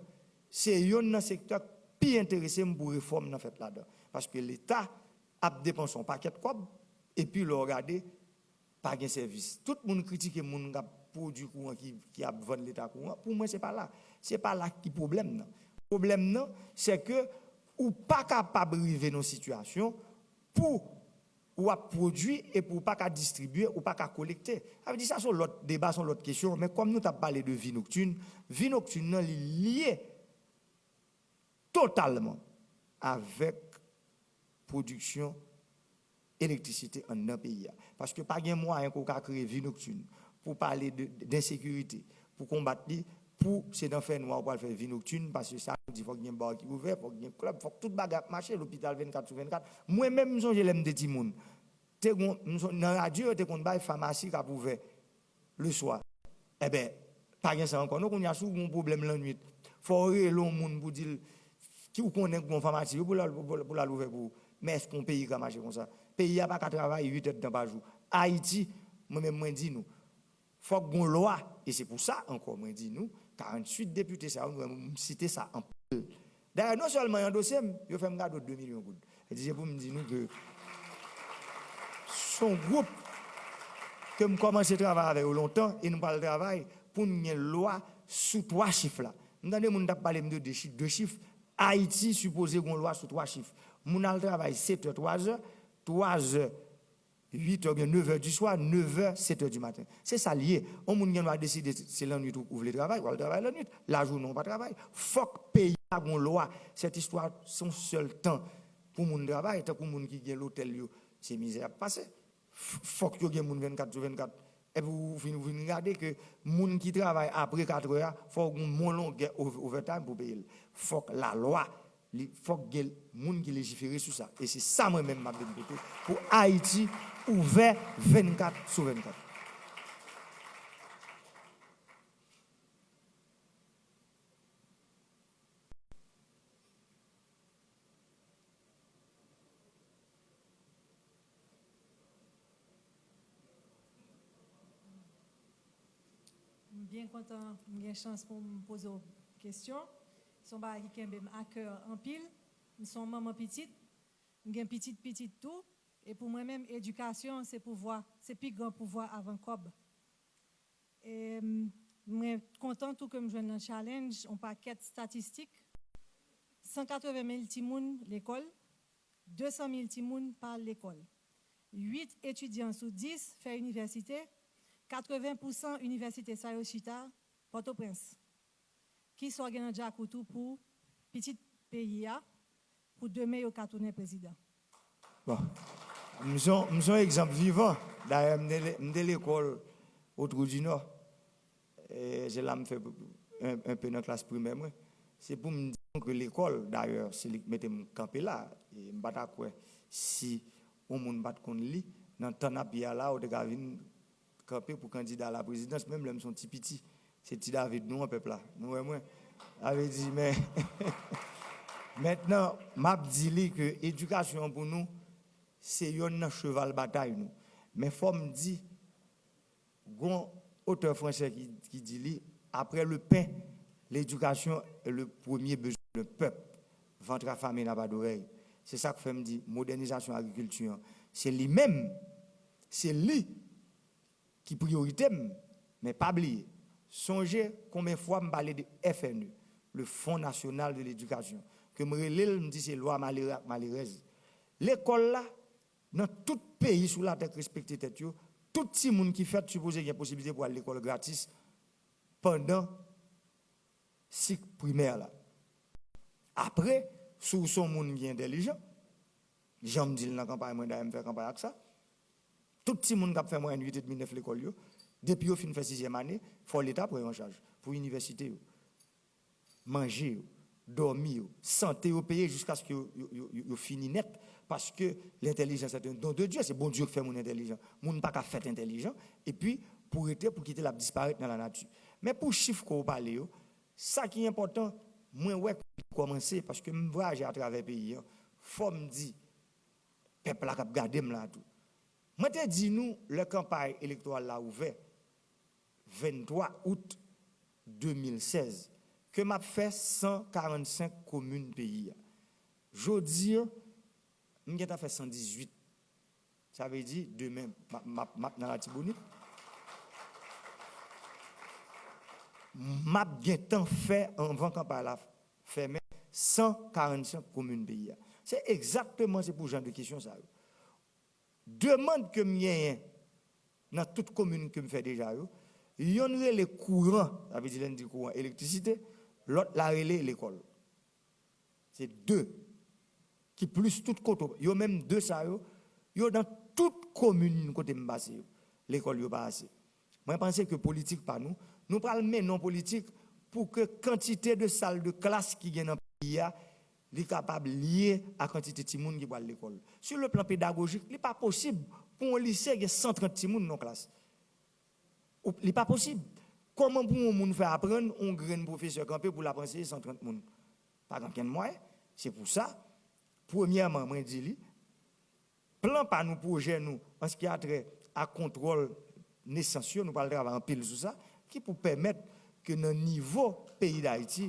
se yonn nan sektè k pi enterese m pou refòm nan fèt ladan. Paske Leta ap depanse yon pakèt kòb, epi lè w gade, pa gen sèvis. Tout moun kritike moun k ap pwodui kouran, ki, ki ap vann Leta kouran. Pou mwen, se pa la. Se pa la ki pwoblèm nan. Pwoblèm nan, se ke ou pa kapab rive nan sitiyasyon pou w ap pwodui epi w pa ka distribye, ou pa ka kolekte. Sa vle di sa se yon lòt deba, se yon lòt kesyon, men kòm nou t ap pale de vi noktin, vi noktin nan li lye totalman avèk pwodiksyon elektrisite anndan peyi a. Paske pa gen mwayen ke w ka kreye vi noktin pou pale de, de ensekirite, pou konbat li, pou se nan fènwa ou pral fè vi noktin, paske sa nou di fòk gen bar ki ouvè, fòk gen klèb, fòk tout bagay ap mache, lopital vennkat sou vennkat. Mwen menm, m sonje lè m te timoun, te gon, m son-, nan radyo yo te konn bay famasi k ap ouvè le swa. Enben, pa gen sa ankò non, kounye a si w gen yon pwoblèm lannwit, fò w rele yon moun pou di l ki ou konnen k gon famasi yo pou l al, pou, pou l al ouvè pou ou. Men èske yon peyi ka mache konsa? Peyi a pa ka travay uit èdtan pa jou. Ayiti, mwen menm mwen di nou, fòk gon lwa, e se pou sa ankò mwen di nou, karanntuit depite sa yo, nou wè m site sa anpil. Dayè, non sèlman yo andose m, yo fè m kado de milyon goud. Sa di se pou m di nou ke se yon gwoup ke m kòmanse travay avè yo lontan e nou pral travay pou n gen lwa sou twa chif la. M tande moun t ap pale m de de chif, de chif. Ayiti sipoze gen yon lwa sou twa chif. Moun al travay setè, twazè, twazè, uitè oubyen nevè di swa, nevè, setè di maten. Se sa l ye. Yon moun gen dwa deside se lannwit ou, ou vle travay, w al travay lannwit. Lajounen ou pa travay. Fòk peyi a gen yon lwa. Sèt istwa se yon sèl tan pou moun travay, tankou moun ki gen lotèl yo, se mizè y ap pase. F-, fòk yo gen moun vennkat sou vennkat. Epi ou vin, ou vin gade ke moun ki travay apre katrè a, fò w gen yon longè ov-, overtime pou peye l. Fòk lalwa, li, fòk gen moun ki lejifere sou sa. E se sa mwen menm m ap vin pote pou Ayiti ouvè vennkat sou vennkat. M byen kontan m gen chans pou m poze w kesyon. Se yon bagay ki kenbe m a kè anpil. M se yon manman pitit. M gen pitit pitit tou. E pou mwen menm, edikasyon se pouvwa, se pi gran pouvwa avan kòb. E, m, mwen kontan tou ke m jwenn nan challenge yon pakèt estatistik. San katreven mil timoun lekòl, de san mil timoun pa al lekòl. Uit etidyan sou dis fè inivèsite, katreven pousan inivèsite sa yo chita Pòtoprens. Kisa w gen nan djakout ou pou pitit peyi a, pou demen yo ka tounen prezidan? Bon, m se yon, m se yon egzanp vivan. Dayè, m te le-, m te lekòl Otwou di Nò. E se la m fè un, un peu nan klas primè mwen. Se pou m di nou ke lekòl, dayè, se li k mete m kanpe la. E m pa ta kwè si yon moun pa t konn li, nan tan n ap ye a la, ou te ka vin kanpe pou kandida laprezidans, menm lè m se yon ti piti. Se ti David nou an, pèp la. Nou wè mwen? Sa vle di, men, mentnan, m ap di li ke edikasyon an pou nou, se yonn nan cheval batay nou. Men fò m di, gon otè fransè ki, ki di li, après le pain, l'éducation est le premier besoin d'un peuple. Ventre affamé n'a pas d'oreille. Se sa k fè m di, modènizasyon agrikilti an, se li menm, se li ki priyorite m, men pa bliye, sonje konbyen fwa m pale de F N E, le Fonds National de l'Éducation, ke m rele l, m di se lwa malere ak malerèz. Lekòl la, nan tout peyi sou latè k respekte tèt yo, tout timoun ki fèt sipoze gen posiblite pou al lekòl gratis pandan sik primè la. Apre, si w se yon moun ki entèlijan, Jan m di l nan kanpay mwen, dayè m fè kanpay ak sa. Tout timoun k ap fè mwayèn uit edmi, nèf lekòl yo, depi yo fin fè sizyèm ane, fò Leta pran yo an chaj pou inivèsite yo. Manje yo, dòmi yo, sante yo peye jiskaske yo, yo, yo, yo, yo fini nèt. Paske l'intelligence est un don de Dieu. Se Bondye ki fè moun entèlijan. Moun pa ka fèt entèlijan epi pou rete, pou kite l ap disparèt nan lanati. Men pou chif ke w pale yo, sa ki enpòtan, mwen wè ke li kòmanse, paske m vwayaje atravè peyi a, fò m di, pèp la k ap gade m la tou. Mwen te di nou, lè kanpay elektoral la ouvè, venntwa out de mil sèz, ke m ap fè san karannsenk komin peyi a. Jodi a, m gentan fè san dizuit. Sa vle di, demen, m ap, m ap, m ap nan Latibonit. M ap gentan fè, anvan kanpay la fèmen, san karannsenk komin peyi a. Se egzakteman, se pou jan de kesyon sa yo. Demann ke m genyen nan tout komin ke m fè deja yo, yonn rele kouran, sa vle di lè n di kouran, elektrisite, lòt la rele lekòl. Se de ki plis tout kote. Yo menm de sa yo, yo nan tout komin kote m pase yo. Lekòl yo pa ase. Mwen panse ke politik pa nou, nou pral mennen yon politik pou ke kantite de sal de klas ki gen nan peyi a, li kapab lye a kantite timoun ki pral lekòl. Sur le plan pédagogique, li pa posib pou yon lise gen san trant timoun nan klas. Ou, li pa posib. Kòman pou yon moun fè aprann yon grenn pwofesè kanpe pou l ap anseye san trant moun? Pa gen okenn mwayen. Se pou sa, premyèman, mwen di li, plan pa nou, pwojè nou, an se ki a trè a kontwòl nesans yo, nou pral travay anpil sou sa, ki pou pèmèt ke nan nivo peyi Dayiti,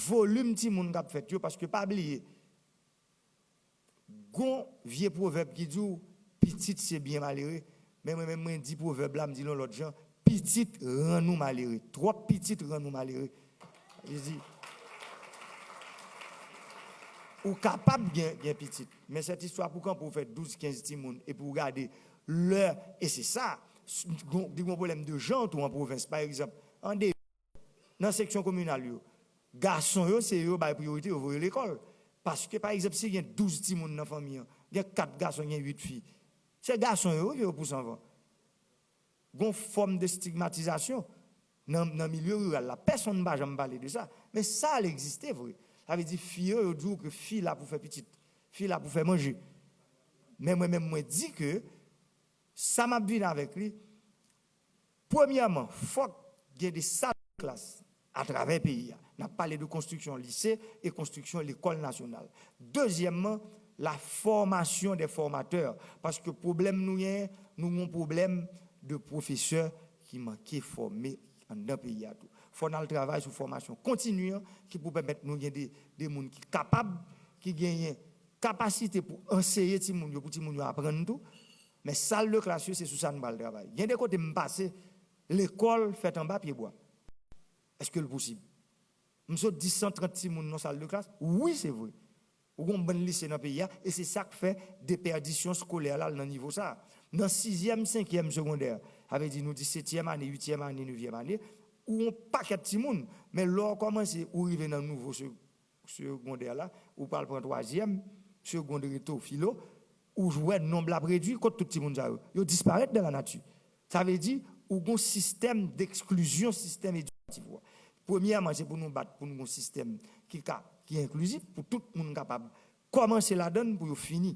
volim timoun k ap fèt yo, paske pa bliye, gon vye pwovèb ki di w, pitit se byen malere, men mwen menm mwen di pwovèb la, m di l yon lòt jan, pitit rann ou malere. Twòp pitit rann ou malere. Li di, ou kapab gen, gen pitit, men sèt istwa pou kanpe w fè douz, kenz timoun, epi w gade lè, e se sa, s-, gon, gen gon pwoblèm de jan tou an pwovens, pa egzanp, an de, nan seksyon kominal yo, gason yo, se yo bay priyorite, yo voye lekòl. Paske, pa egzanp, si gen douz timoun nan fanmi an, gen kat gason, gen uit fi, se gason yo, wi, ke yo pouse anvan. Gon fòm de stigmatizasyon nan, nan milye riral la. Pèsonn pa janm pale de sa. Men sa al egziste vre. Sa vle di fi yo, yo di w ke fi la pou fè pitit. Fi la pou fè manje. Men mwen menm, mwen di ke sa m ap vin avèk li, premyèman, fòk gen de sal de klas atravè peyi a. N ap pale de konstriksyon lise e konstriksyon lekòl nasyonal. Dezyèmman, la formation des formateurs. Paske pwoblèm nou genyen, nou gen yon pwoblèm de pwofesè ki manke fòme anndan peyi a tou. Fò n al travay sou fòmasyon kontini an ki pou pèmèt nou gen de, de moun ki kapab, ki genyen kapasite pou anseye timoun yo, pou timoun yo aprann tou. Men sal de klas yo, se sou sa nou pral travay. Gen de kote m pase, lekòl fèt anba pyebwa. Èske l posib? M sot di san trant timoun nan sal de klas? Wi, se vre. Ou gon bann lise nan peyi a, e se sa k fè depèdisyon skolè la nan nivo sa. Nan sizyèm, senkyèm segondè, sa vle di nou di setyèm ane, uityèm ane, nevyèm ane, ou yon pakèt timoun. Men lè w kòmanse, ou rive nan nouvo se-, segondè la, ou pral pran twazyèm, segond reto, filo, ou wè nonb la ap redui, kot tout timoun sa yo? Yo disparèt dan lanati. Sa vle di, ou gon sistèm deksklizyon, sistèm edikatif ou a. Premyèman, se pou nou bat pou nou gon sistèm ki ka, ki enklizif, pou tout moun kapab kòmanse ladan l pou yo fini.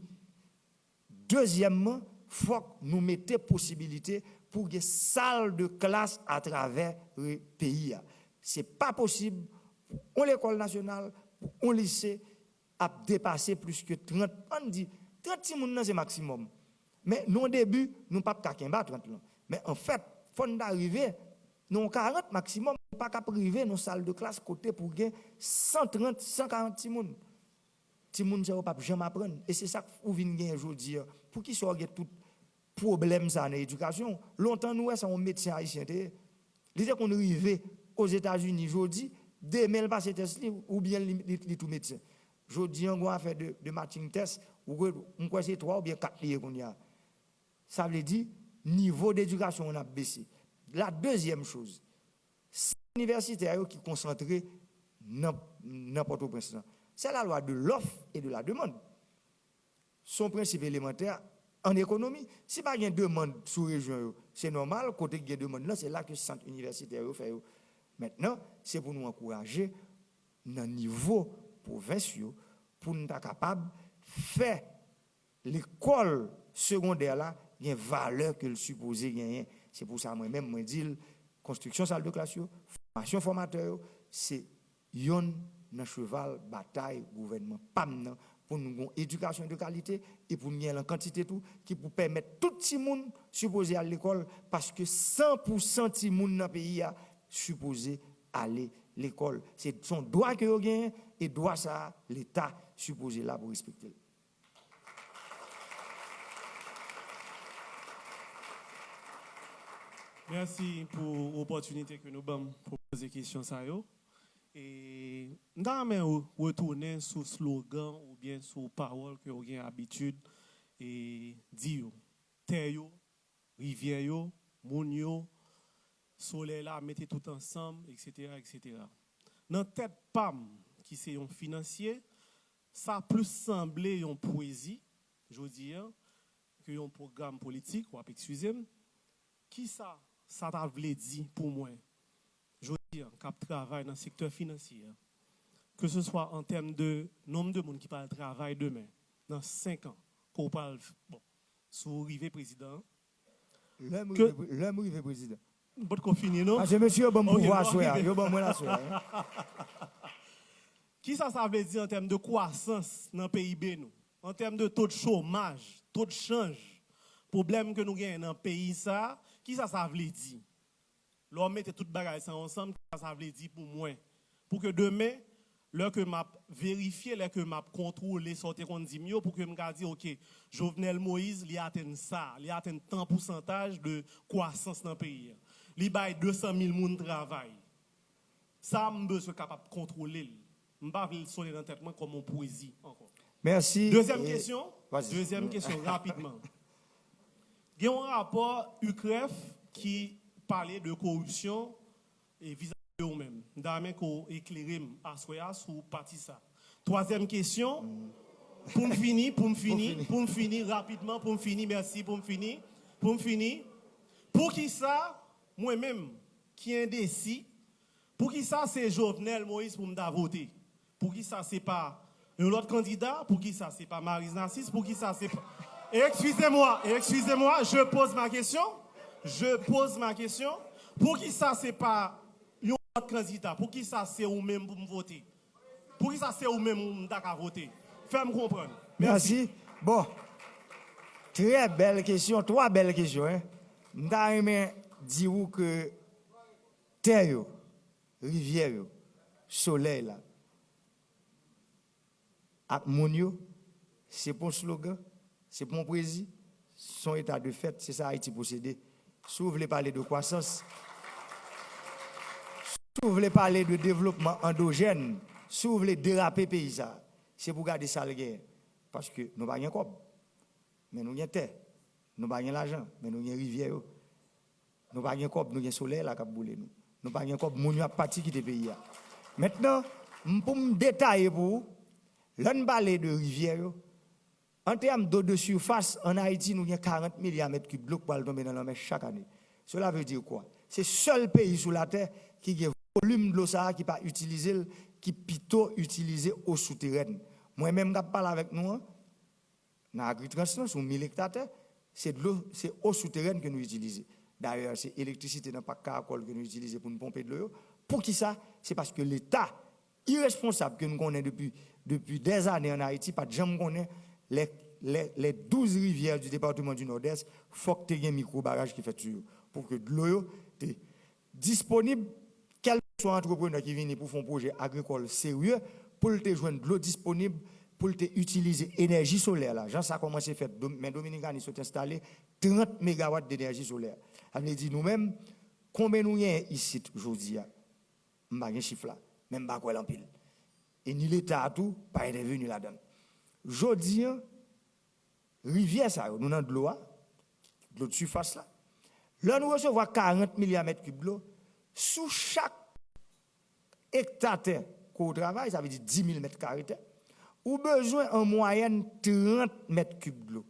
Dezyèmman, fòk nou mete posibilite pou gen sal de klas atravè, e, peyi a. Se pa posib pou yon lekòl nasyonal, pou yon lise ap depase plis ke trant, ann di, trant timoun nan se maksimòm. Men nan yon debi, nou p ap ka kenbe a trant lan. Men anfèt, fò n ta rive nan yon karant maksimòm, nou pa ka rive nan yon sal de klas kote pou gen san trant, san karant timoun. Timoun sa yo p ap janm aprann. E se sa k ou vin genyen jodi a. Poukisa w gen tout pwoblèm sa nan edikasyon? Lontan nou wè sa yon medsen ayisyen te ye. Li te konn rive Ozetazini jodi, demen l pase tès li, oubyen li, li, li tou medsen. Jodi an, gon afè de, de matching test, ou kwè, m kwè se twa oubyen kat li ye kounye a. Sa vle di, nivo dedikasyon w ap bese. La dezyèm choz, se inivèsitè yo ki konsantre nan, nan Pòtoprens lan. C'est la loi de l'offre et de la demande. Se yon prensip elemantè an ekonomi. Si pa gen demann sou rejyon yo, se nòmal, kote ki gen demann lan, se la ke sant inivèsitè yo fè yo. Mentnan, se pou nou ankouraje nan nivo pwovens yo, pou n ta kapab fè lekòl segondè la gen valè ke l sipoze genyen. Se pou sa mwen menm, mwen di l, konstriksyon sal de klas yo, fòmasyon fòmatè yo, se yonn nan cheval batay gouvènman pa m nan, pou n gen yon edikasyon de kalite e pou n gen l an kantite tou, ki pou pèmèt tout timoun sipoze al lekòl, paske san pou san timoun nan peyi a sipoze ale lekòl. Se, se yon dwa ke yo genyen, e dwa sa a, Leta sipoze la pou respekte l. Mèsi pou opòtinite ke nou ban m pou poze kesyon sa yo. E m ta renmen retounen sou slogan oubyen sou pawòl ke w gen abitid e di yo. Tè yo, rivyè yo, moun yo, solèy la, mete tout ansanm, etsetera, etsetera. Nan tèt pa m, ki se yon finansye, sa plis sanble yon pwezi, jodi a, ke yon pwogram politik, w ap eskize m. Kisa sa ta vle di pou mwen, jodi a, k ap travay nan sektè finansye a, ke se swa an tèm de nonb de moun ki pral travay demen, nan senk an, ke w pral, bon, si w rive prezidan, Lè m rive pre- lè m rive prezidan. M potko fini, non? Paske mesye yo ban m pouvwa aswè a. Yo ban mwen l aswè a. Kisa sa vle di an tèm de kwasans nan P I B nou? An tèm de to de chomaj, to de chanj, pwoblèm ke nou genyen nan peyi sa a, kisa sa vle di? Lè w mete tout bagay sa yo ansanm, kisa sa vle di pou mwen? Pou ke demen, lè ke m ap verifye, lè ke m ap kontwole sa w te konn di m yo, pou ke m ka di, oke, Jovenel Moïse, li atenn sa, li atenn tan pousantaj de kwasans nan peyi a. Li bay de san mil moun travay. Sa a, m bezwen kapab kontwole l. M pa vle l sonnen nan tèt mwen kòm yon pwezi ankò. Mèsi. Dezyèm kesyon. Dezyèm kesyon, rapidman. Gen yon rapò UCREF ki pale de koripsyon e vizavi de ou menm. M ta renmen ke w eklere m aswè a sou pati sa. Twazyèm kesyon, pou m fini, pou m fini, pou m fini rapidman, pou m fini, mèsi, pou m fini, pou m fini. Poukisa mwen menm ki endesi, poukisa se Jovenel Moïse pou m ta vote? Poukisa se pa yon lòt kandida? Poukisa se pa Maryse Narcisse? Poukisa se pa... Excusez-moi, excusez-moi, je pose ma question. Je pose ma question. Poukisa se pa yon lòt kandida? Poukisa se ou menm pou m vote? Poukisa se ou menm m ta ka vote? Fè m konprann. Mèsi. Bon. Trè bèl kesyon, twa bèl kesyon, en. M ta renmen di ou ke tè yo, rivyè yo, solèy la, ak moun yo, se pa yon slogan, se pa yon pwezi, se yon eta de fèt, se sa Ayiti posede. Si w vle pale de kwasans, si w vle pale de devlopman andojèn, si w vle derape peyi sa, se pou gade sa l genyen. Paske nou pa gen kòb, men nou gen tè. Nou pa gen lajan, men nou gen rivyè yo. Nou pa gen kòb, nou gen solèy la k ap boule nou. Nou pa gen kòb, moun yo ap pati kite peyi a. Mentnan, m, pou m detaye pou ou, lè n pale de rivyè yo, an tèm d'eau de surface, ann Ayiti, nou gen karant milya mèt kib dlo k pral tonbe nan lanmè chak ane. Cela veut dire quoi? Se sèl peyi sou latè ki gen volim dlo sa a ki pa itilize l, ki pito itilize eau souterraine. Mwen menm k ap pale avèk nou an, nan Agritrans lan, sou mil ekta tè, se dlo, se eau souterraine ke nou itilize. Dayè, se elektrisite nan pak Karakòl ke nou itilize pou n ponpe dlo yo. Poukisa? Se paske Leta iresponsab ke n konnen depi, depi dèzane ann Ayiti pa t janm konnen lè, lè, lè douz rivyè di depatman di Nòdès, fòk te gen mikwo baraj ki fèt sou yo, pou ke dlo yo te disponib, kèlkeswa antreprenè ki vini pou fè yon pwojè agrikòl serye, pou l te jwenn dlo disponib, pou l te itilize enèji solè la, jan sa kòmanse fèt, Dom-, men Dominikani sot enstale trant megawat de enèji solè. Sa vle di nou menm, konbyen nou genyen isit jodi a? M pa gen chif la, men m pa kwè l anpil. E ni Leta a tou pa entèveni ladan l. Jodi a, rivyè sa yo, nou nan dlo a, dlo de sifas la. Lè nou resevwa karant milya mèt kib dlo, sou chak ekta tè ke w travay, sa vle di dis mil mèt kare tè, ou bezwen an mwayèn trant mèt kib dlo.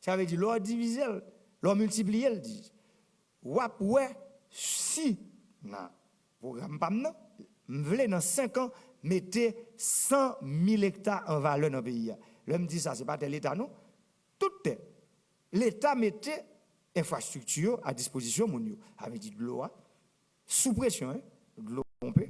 Sa vle di, lè w divize l, lè w miltipliye l, di, w ap wè si nan pwogram pa m nan, m vle nan senk an mete san mil ekta an valè nan peyi a. Lè m di sa, se pa tè Leta non. Tout tè, Leta mete enfrastrikti yo a dispozisyon moun yo. Sa vle di dlo a, sou presyon, en, dlo ponpe,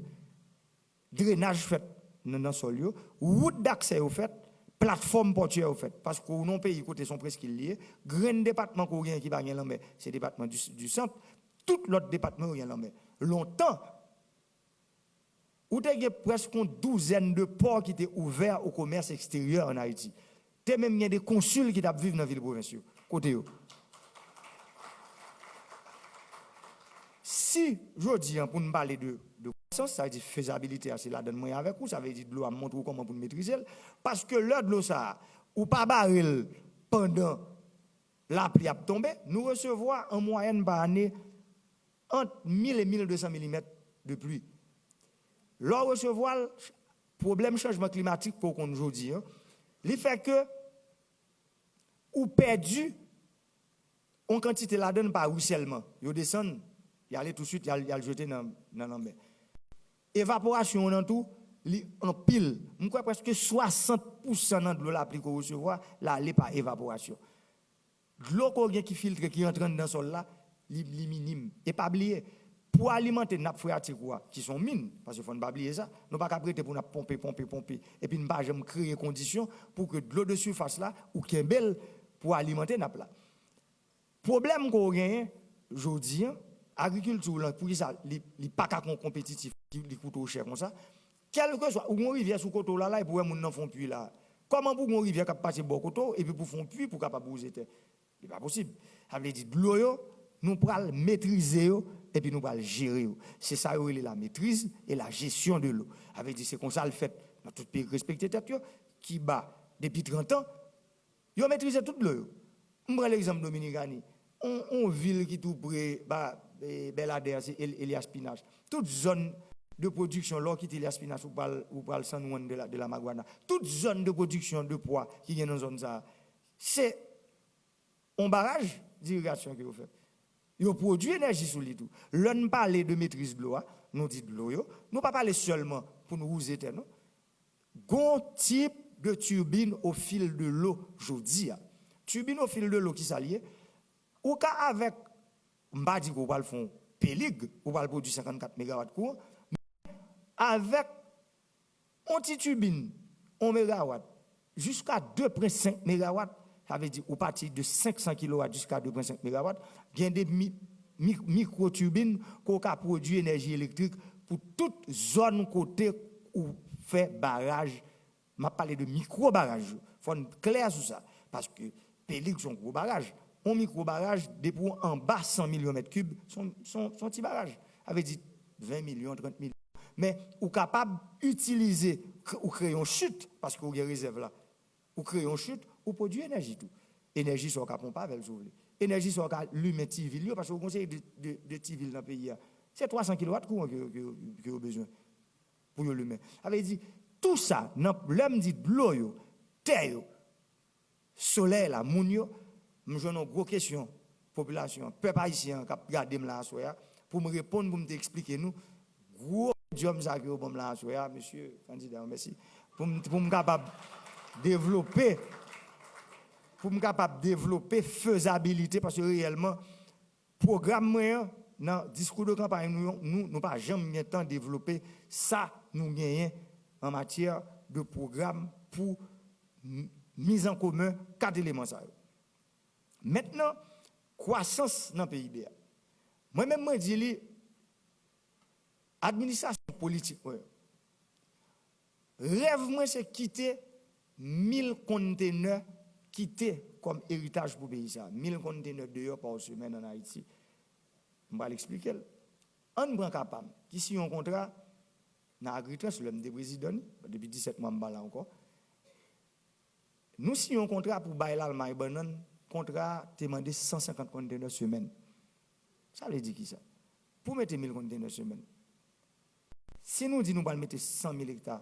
drenaj fèt nan, nan sòl yo, wout daksè yo fèt, platfòm pòtyè yo fèt. Paske w nan yon peyi kote se yon preskil li ye, grenn depatman ke w genyen ki pa gen lanmè, se depatman di, di Sant. Tout lòt depatman yo gen lanmè. Lontan, ou te gen prèske yon douzèn de pò ki te ouvè o komès eksteryè ann Ayiti. Te menm gen de konsil ki t ap viv nan vil pwovens yo. Kote yo? Si jodi an, pou n pale de, de kwasans, sa vle di fezabilite a, se ladann mwen avèk ou, sa vle di dlo a, m montre w kòman pou n metrize l. Paske lè dlo sa a, ou pa bare l pandan lapli ap tonbe, nou resevwa an mwayèn pa ane ant mil e mil de san milimèt de pli. Lè w resevwa l, pwoblèm chanjman klimatik ke w konn jodi an, li fè ke ou pèdi yon kantite ladann pa ri sèlman. Yo desann, y ale touswit, y al, y al jete nan, nan lanmè. Evaporasyon an tou, li anpil. M kwè prèske swasant pousan nan dlo lapli ke w resevwa, l ale pa evaporasyon. Dlo ke w gen ki filtre, ki antre anndan sòl la, li, li minim. E pa bliye, pou alimante nap freyatik ou a, ki se yon min, paske fò n pa bliye sa, nou pa ka ap rete pou n ap ponpe, ponpe, ponpe, epi n pa janm kreye kondisyon pou ke dlo de sifas la, ou kenbe l pou alimante nap la. Pwoblèm ke w genyen jodi an, agrikilti w lan, poukisa li, li pa ka kon-, konpetitif, li, li koute w chè konsa? Kèlkeswa, ou gen yon rivyè sou kote w la, la, epi w wè moun nan fè yon pwi la. Kòman pou w gen yon rivyè k ap pase bò kote w, epi pou w fè yon pwi pou w kapab wouze tè? Li pa posib. Sa vle di dlo yo, nou pral metrize yo, epi nou pral jere yo. Se sa yo rele la maîtrise et la gestion de l'eau. Sa vle di se konsa l fèt nan tout peyi k respekte tèt yo, Kiba, depi trant an, yo metrize tout dlo yo. M pran legzanp Dominikani. On, on vil ki tou pre ba, e, Bèladè, se El-, Elias Pinas. Tout zòn de pwodiksyon, lè w kite Elias Pinas, ou pral, ou pral San Juan de la, de la Maguana. Tout zòn de pwodiksyon de pwa ki gen nan zòn sa a, se on baraj dirigasyon ke yo fè. Yo pwodui enèji sou li tou. Lè n pale de metriz dlo a, nou di dlo yo, nou pa pale sèlman pou n wouze tè, non. Gon tip de turbine au fil de l'eau jodi a. Turbine au fil de l'eau, ki sa l ye? Ou ka avèk, m pa di ke w pral fè yon Pelig, ou pral pwodui senkannkat megawat kouran, men avèk yon ti turbine, yon megawat, jiska de pwen senk megawat, sa vle di ou pati de senk san kilowat jiska de pwen senk megawat, gen de mi-, mi-, mikwo turbine ke w ka pwodui enèji elektrik pou tout zòn kote ou fè baraj. M ap pale de mikwo baraj yo. Fò n klè sou sa. Paske Pelig se yon gwo baraj. Yon mikwo baraj, depi w anba san milyon mèt kib, se yon, se yon, se yon ti baraj. Sa vle di ven milyon, trant milyon. Men ou kapab itilize, kre-, ou kreye yon chit, paske ou gen rezèv la. Ou kreye yon chit, ou pwodui enèji tou. Enèji sa w ka ponpe avè l si w vle. Enèji sa w ka limen ti vil yo, paske ou gen yon seri de, de, de ti vil nan peyi a. Se twa san kilowat kouran ke, ke, ke yo bezwen pou yo limen. Sa vle di, tou sa, nan, lè m di dlo yo, tè yo, solèy la, moun yo, m jwenn yon gwo kesyon, popilasyon an, pèp ayisyen an k ap gade m la aswè a, pou m reponn, pou m te eksplike nou, gwo podyòm sa ke yo ban m la aswè a, mesye kandida yo, mèsi, pou m, pou m kapab devlope, pou m kapab devlope fezabilite, paske reyèlman, pwogram mwen an, nan diskou de kanpay nou, nou, nou pa janm gen tan devlope sa nou genyen an matyè de pwogram pou m-, miz an komen kat eleman sa yo. Mentnan, kwasans nan P I B a. Mwen menm, mwen di li, administrasyon politik mwen, rèv mwen se kite mil kontenè kite kòm eritaj pou peyi sa. Mil kontenè deyò pa semèn ann Ayiti. M pral eksplike l. Ann pran ka pa m, ki siyen yon kontra nan Agritrans, lè m te prezidan li, depi disèt mwa m pa la ankò. Nou siyen yon kontra pou bay Lalmay bannann, kontra a te mande san senkant kontenè semèn. Sa vle di kisa? Pou mete mil kontenè semèn, Si nou di nou pral mete san mil ekta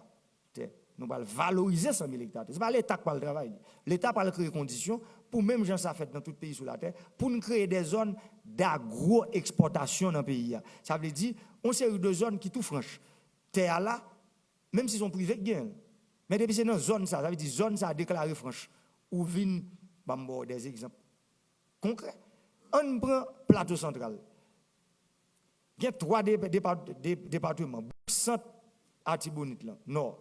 tè, nou pral valorize san mil ekta tè, se pa Leta k pral travay li. Leta pral kreye kondisyon pou, menm jan sa fèt nan tout peyi sou latè, pou n kreye de zòn dagwo ekspòtasyon nan peyi a. Sa vle di, yon seri de zòn ki tou franch. Tè a la, menm si se yon prive k genyen l, men depi se nan zòn sa, sa vle di zòn sa deklare franch. Ou vin, ban m ba w de egzanp konkrè. Ann pran Plato Santral. Gen twa de, depa, de, depatman, Bouk Sant, Atibonit lan, Nò.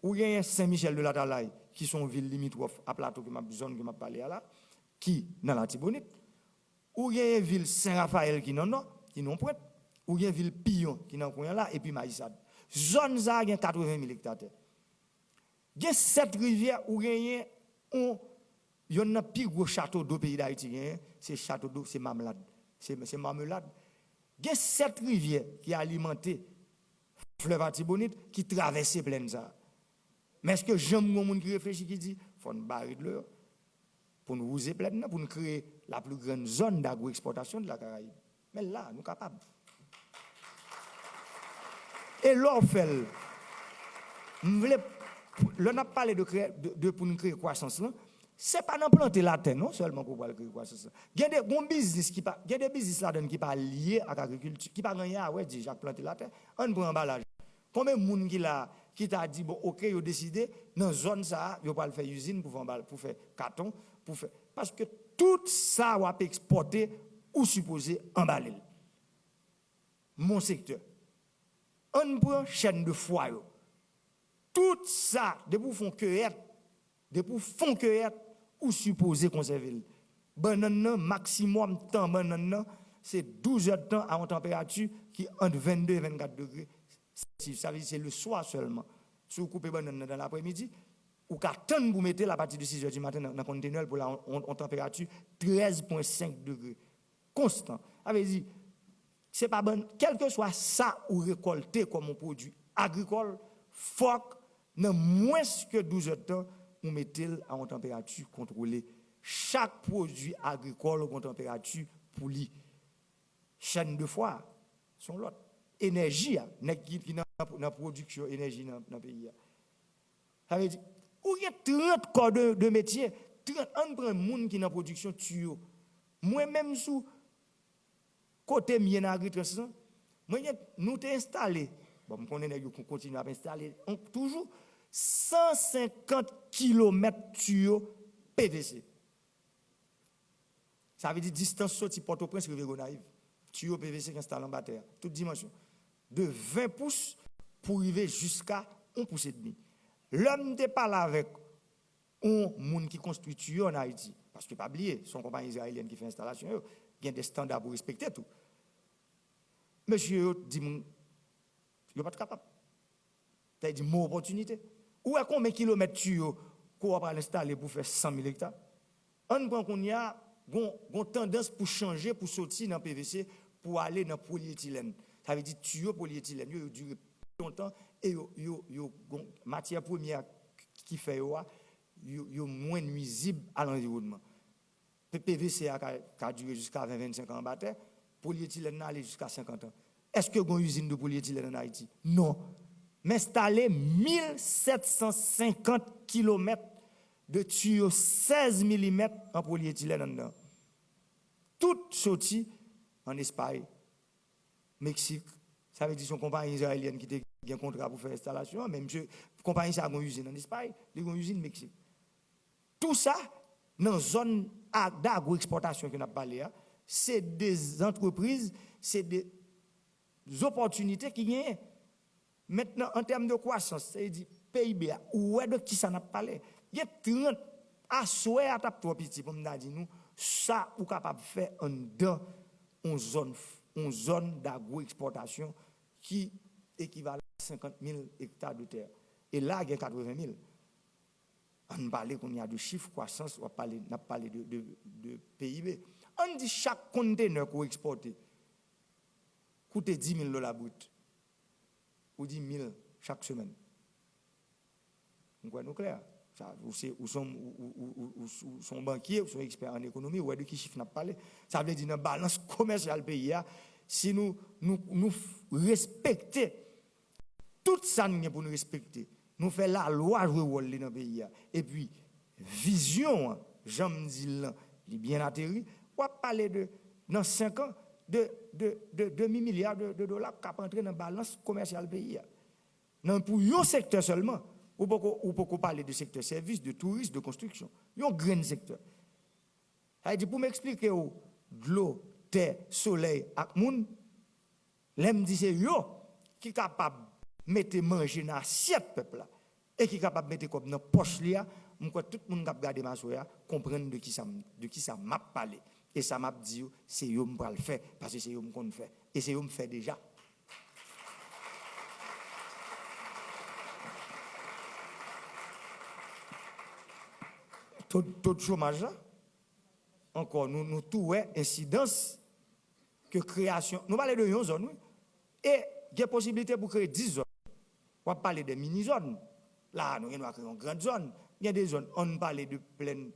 Ou genyen Sen Michèl de Latalay, ki se yon vil limitwòf a Plato ke m ap, zòn ke m ap pale a la, ki nan Latibonit. Ou genyen vil Sen Rafayèl ki nan Nò, ki nan Pwent. Ou gen vil Piyon ki nan kwen an la, epi Mayisad. Zòn sa a gen katreven mil ekta tè. Gen Sèt Rivyè, ou genyen yon, yonn nan pi gwo chato do peyi Dayiti genyen, se chato do, se Mamlad. Se, se Mamelad. Gen Sèt Rivyè ki alimante flèv Atibonit, ki travèse plèn sa a. Men èske janm gen moun ki reflechi, ki di, fò n bare dlo yo, pou n wouze plèn nan, pou n kreye la plus grande zone d'agro-exportation de la Caraïbe? Men la, nou kapab. E lè w fè l, m vle, lè n ap pale de, kreye, de, de pou n kreye kwasans lan, se pa nan plante latè non sèlman pou w pral kreye kwasans lan. Gen de, gon biznis ki pa, gen de biznis ladan l ki pa lye ak agrikilti, ki pa gen anyen a wè deja ak plante latè. Ann pran anbalaj. Konbyen moun ki la, ki ta di, bon, oke, yo deside, nan zòn sa a, yo pral fè izin pou fè anbal-, pou fè katon, pou fè, paske tout sa w ap ekspòte, ou sipoze anbale l. Mon sektè. Ann pran chèn de fwa yo. Tout sa, depi w fè yon kiyèt, depi w fè yon kiyèt, ou sipoze konsève l. Bannann nan, maksimòm tan bannann nan, se douz èdtan a yon tanperati ki ant vennde e vennkat degre Celsius. Sa vle di se leswa sèlman. Si w koupe bannann nan dan lapremidi, ou ka tann pou mete l apati de sizè di maten nan, nan kontenè l pou l a yon, yon, yon tanperati trèz pwen senk degre. Konstan. Sa vle di, se pa bann, kèlkeswa sa ou rekòlte kòm yon pwodui agrikòl, fòk nan mwens ke douz èdtan, ou mete l a yon tanperati kontwole. Chak pwodui agrikòl gen yon tanperati pou li. Chèn de fwa, se yon lòt. Enèji a, nèg ki, ki nan, nan pwodiksyon enèji nan, nan peyi a. Sa vle di, ou gen trant kò de, de metye, trant, ann pran moun ki nan pwodiksyon tiyo. Mwen menm sou kote m ye nan Agritrans lan, mwen gen, nou te enstale, bon, m konnen nèg yo kon-, kontinye ap enstale, on, toujou, san senkant kilomèt tiyo P V C. Sa vle di distans soti Pòtoprens rive Gonayiv. Tiyo P V C k enstale anba tè a, tout dimansyon. De ven pous pou rive jiska yon pous edmi. Lè m te pale avèk yon moun ki konstwi tiyo ann Ayiti, paske pa bliye, se yon konpayi izrayelyèn ki fè enstalasyon yo, gen de estanda pou respekte tou. Mesye yo di m, yo pa t kapab. Sa vle di move opòtinite. Ou wè konbyen kilomèt tiyo ke w ap al enstale pou fè san mil ekta? Ann pran kounye a, gon, gon tandans pou chanje, pou soti nan P V C, pou ale nan polyetilèn. Sa vle di tiyo polyetilèn yo, yo dire pi lontan e yo, yo, yo, gon, matyè premyè ki fè yo a, yo, yo mwen nwizib a lanviwònman. P-, P V C a ka, ka dire jiska ven, vennsenk an anba tè, polyetilèn nan ale jiska senkant an. Èske gen yon izin de polyetilèn ann Ayiti? Non. M enstale mil sèt san senkant kilomèt de tiyo sèz milimèt an polyetilèn anndan. Tout soti ann Espay, Meksik. Sa vle di se yon konpayi izrayelyèn ki te gen kontra pou fè enstalasyon an, men misye, konpayi sa a gen yon izin ann Espay, li gen yon izin Meksik. Tou sa, nan zòn a-, dagwo-ekspòtasyon ke n ap pale a, se de zantrepriz, se de zopòtinite ki genyen. Mentnan, an tèm de kwasans, sa vle di P I B a, ou wè de kisa n ap pale. Gen trant, aswè a t ap twò piti pou m ta di nou sa ou kapab fè anndan yon zòn, yon zòn dagwo-ekspòtasyon ki ekivalan a senkant mil ekta de tè. E la, gen katreven mil. Ann pale kounye a de chif kwasans, w ap pale, n ap pale de, de, de P I B. Ann di chak kontenè ke w ekspòte koute dis mil dola brit. Ou di mil chak semèn. M kwè nou klè. Sa, ou se, ou se yon, ou, ou, ou, ou, ou se yon bankye, ou se yon ekspè an ekonomi, ou wè de ki chif n ap pale. Sa vle di nan balans komèsyal peyi a, si nou, nou, nou f-, respekte Tout sa n gen pou n respekte. Nou fè lalwa jwe wòl li nan peyi a. Epi, vizyon an, jan m di l lan, li byen ateri. W ap pale de, nan senk an, de, de, de demi milya de, de dola k ap antre nan balans komèsyal peyi a. Nan pou yon sektè sèlman, ou poko, ou poko pale de sektè sèvis, de touris, de konstriksyon. Yon grenn sektè. Sa vle di, pou m eksplike w dlo, tè, solèy ak moun, lè m di se yo ki kapab mete manje nan asyèt pèp la e ki kapab mete kòb nan pòch li a, m kwè tout moun k ap gade m aswè a konprann de kisa m, de kisa m ap pale. E sa m ap di yo, se yo m pral fè, paske se yo m konn fè. E se yo m fè deja. To, to de chomaj la, ankò, nou, nou tou wè ensidans ke kreyasyon, nou pale de yon zòn, wi. E gen posiblite pou kreye dis zòn. W ap pale de mini zòn. La, nou gen dwa kreye yon grand zòn. Gen de zòn, ann pale de plèn,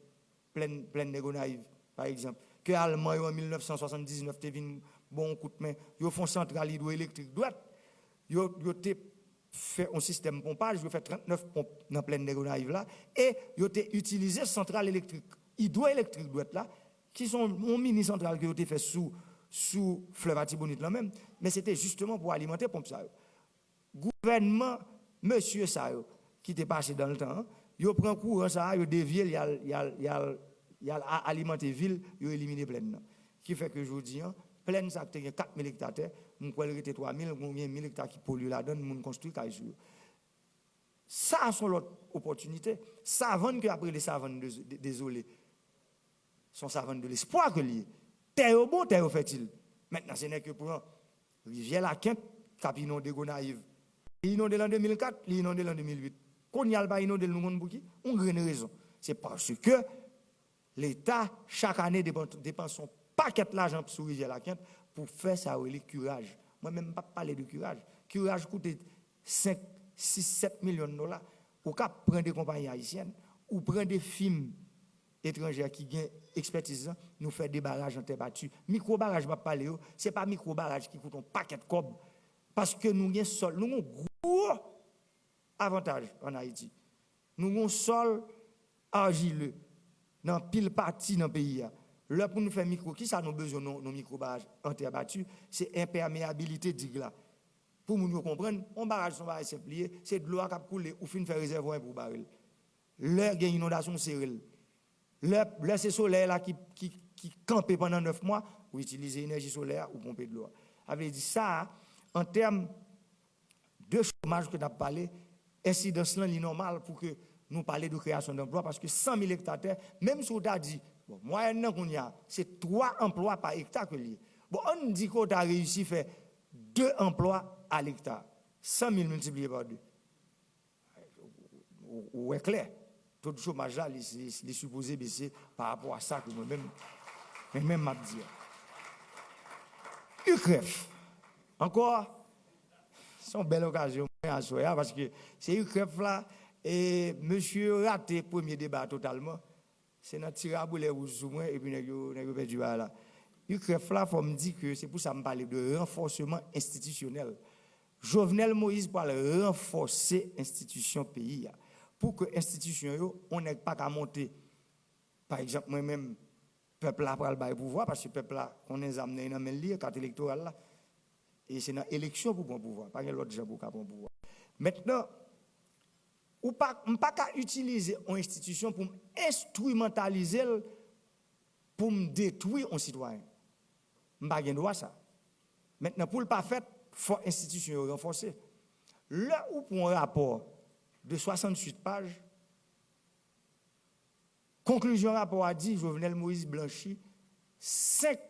plèn, plèn Lègonayiv, pa egzanp, ke Alman yo an mil nèf san swasanndiznèf te vin ba w yon kout men. Yo fè yon santral idwoelektrik dwèt. Yo, yo te fè yon sistèm ponpaj, yo fè trannèf ponp nan plèn Lègonayiv la, e yo te itilize santral elektrik, idwoelektrik dwèt la, ki se yon, yon mini santral ke yo te fè sou, sou flèv Atibonit lan menm, men se te jisteman pou alimante ponp sa yo. Gouvènman mesye sa yo ki te pase dan le tan an, yo pran kouran sa a, yo devye l, y al, y al, y al, y al a-, alimante vil, yo elimine plèn nan. Ki fè ke jodi an, plèn sa a ki te gen kat mil ekta tè, m kwè l rete twa mil, gon gen mil ekta ki polye ladan l, moun konstwi kay sou yo. Sa a se yon lòt opòtinite. Savann ke y ap rele savann de, de, dezole. Se yon savann de lespwa ke l ye. Tè yo bon, tè yo fètil. Mentnan, se nèg yo pran rivyè Lakent k ap inonde Gonayiv. Li inonde l an de mil kat, li inonde l an de mil uit. Kounye a, l pa inonde l, nou konn pouki? Yon grenn rezon. Se paske Leta, chak ane, depan-, depanse yon pakèt lajan sou rivyè Lakent pou fè sa yo rele kiraj. Mwen menm, m p ap pale de kiraj. Kiraj koute senk, sis, sèt milyon dola. Ou ka pran de konpayi ayisyèn, ou pran de fim etranjè ki gen ekspètiz lan, nou fè de baraj an tè bati. Mikwo baraj m ap pale yo, se pa mikwo baraj ki koute yon pakèt kòb. Paske nou gen sòl, nou gen yon gwo avantaj ann Ayiti. Nou gen yon sòl ajile nan anpil pati nan peyi a. Lè pou nou fè mikwo, kisa nou bezwen nan, nan mikwo baraj an tè bati? Se enpèmeyabilite dig la. Pou moun yo konprann, yon baraj se yon bagay senp li ye, se dlo a k ap koule, ou fin fè rezèvwa epi w bare l. Lè gen inondasyon, w sere l. Lè, lè se solèy la ki, ki, ki kanpe pandan nèf mwa, ou itilize enèji solè a, ou ponpe dlo a. Sa vle di sa a, an tèm de chomaj ke n ap pale, ensidans lan li nòmal pou ke nou pale de kreyasyon danplwa, paske san mil ekta tè, menm si w ta di, bon, mwayèn nan kounye a, se twa anplwa pa ekta ke l ye. Bon, ann di ke w ta reyisi fè de anplwa a lekta, san mil miltipliye pa de. Ou, ou wè klè. To de chomaj la, li, li, li sipoze bese pa rapò a sa ke mwen menm, mwen menm m ap di a. UCREF, ankò, se yon bèl okazyon mwen aswè a, paske se UCREF la, e mesye yo rate premye deba a totalman. Se nan tire a boulè wouj sou mwen, epi nèg yo, nèg yo pèdi bagay la. UCREF la, fò m di ke se pou sa m pale de ranfòseman enstitisyonèl. Jovenel Moïse pral ranfòse enstitisyon peyi a. Pou ke enstitisyon yo, yon nèg pa ka monte. Pa egzanp, mwen menm, pèp la pral bay pouvwa, paske pèp la konnen zam nan e nan men l li ye, kat elektoral la. E se nan eleksyon pou pran pouvwa. Pa gen lòt jan pou w ka pran pouvwa. Mentnan, ou pa, m pa ka itilize yon enstitisyon pou m enstrimantalize l pou m detwi yon sitwayen. M pa gen dwa sa. Mentnan, pou l pa fèt, fò enstitisyon yo ranfòse. Lè ou pran yon rapò de swasanntuit paj, konklizyon rapò a di Jovenel Moïse blanchi senk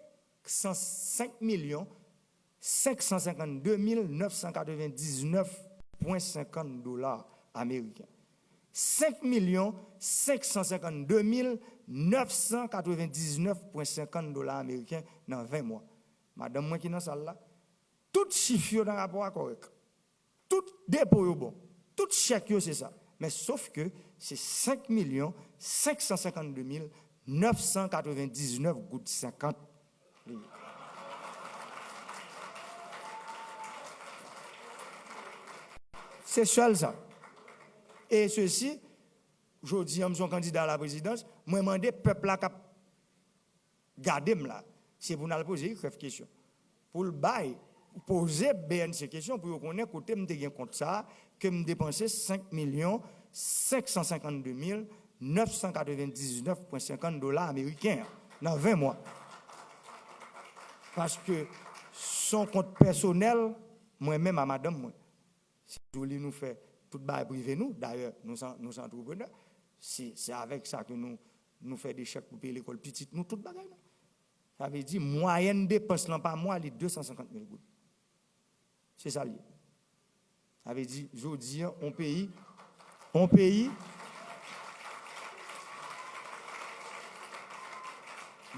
san senk milyon senk san senkann de mil nèf san katrevendiznèf pwen senkant dola ameriken. Senk milyon senk san senkann de mil nèf san katrevendiznèf pwen senkant dola ameriken nan ven mwa. Madanm mwen ki nan sal la, tout chif yo nan rapò a kòrèk. Tout depo yo bon. Tout chèk yo se sa. Men sof ke se senk milyon senk san senkann de mil nèf san katrevendiznèf goud senkant li ye. Se sèl sa. E sesi, jodi an, m se yon kandida a la prezidans, mwen mande pèp la k ap gade m la, se pou n al poze UCREF kesyon. Pou l bay, poze B N C kesyon pou yo konnen kote m te gen kont sa a, ke m depanse senk milyon senk san senkannde mil nèf san katrevendiznèf pwen senkant dola ameriken an nan ven mwa. Paske se yon kont pèsonèl, mwen menm a madanm mwen. Se sou li nou fè tout bagay prive nou. Dayè, nou se, nou se antreprenè. Se, se avèk sa ke nou, nou fè de chèk pou peye lekòl pitit nou, tout bagay nou. Sa vle di, mwayèn depans lan pa mwa, li de san senkant mil goud. Se sa l ye. Sa vle di, jodi an, on peyi, on peyi,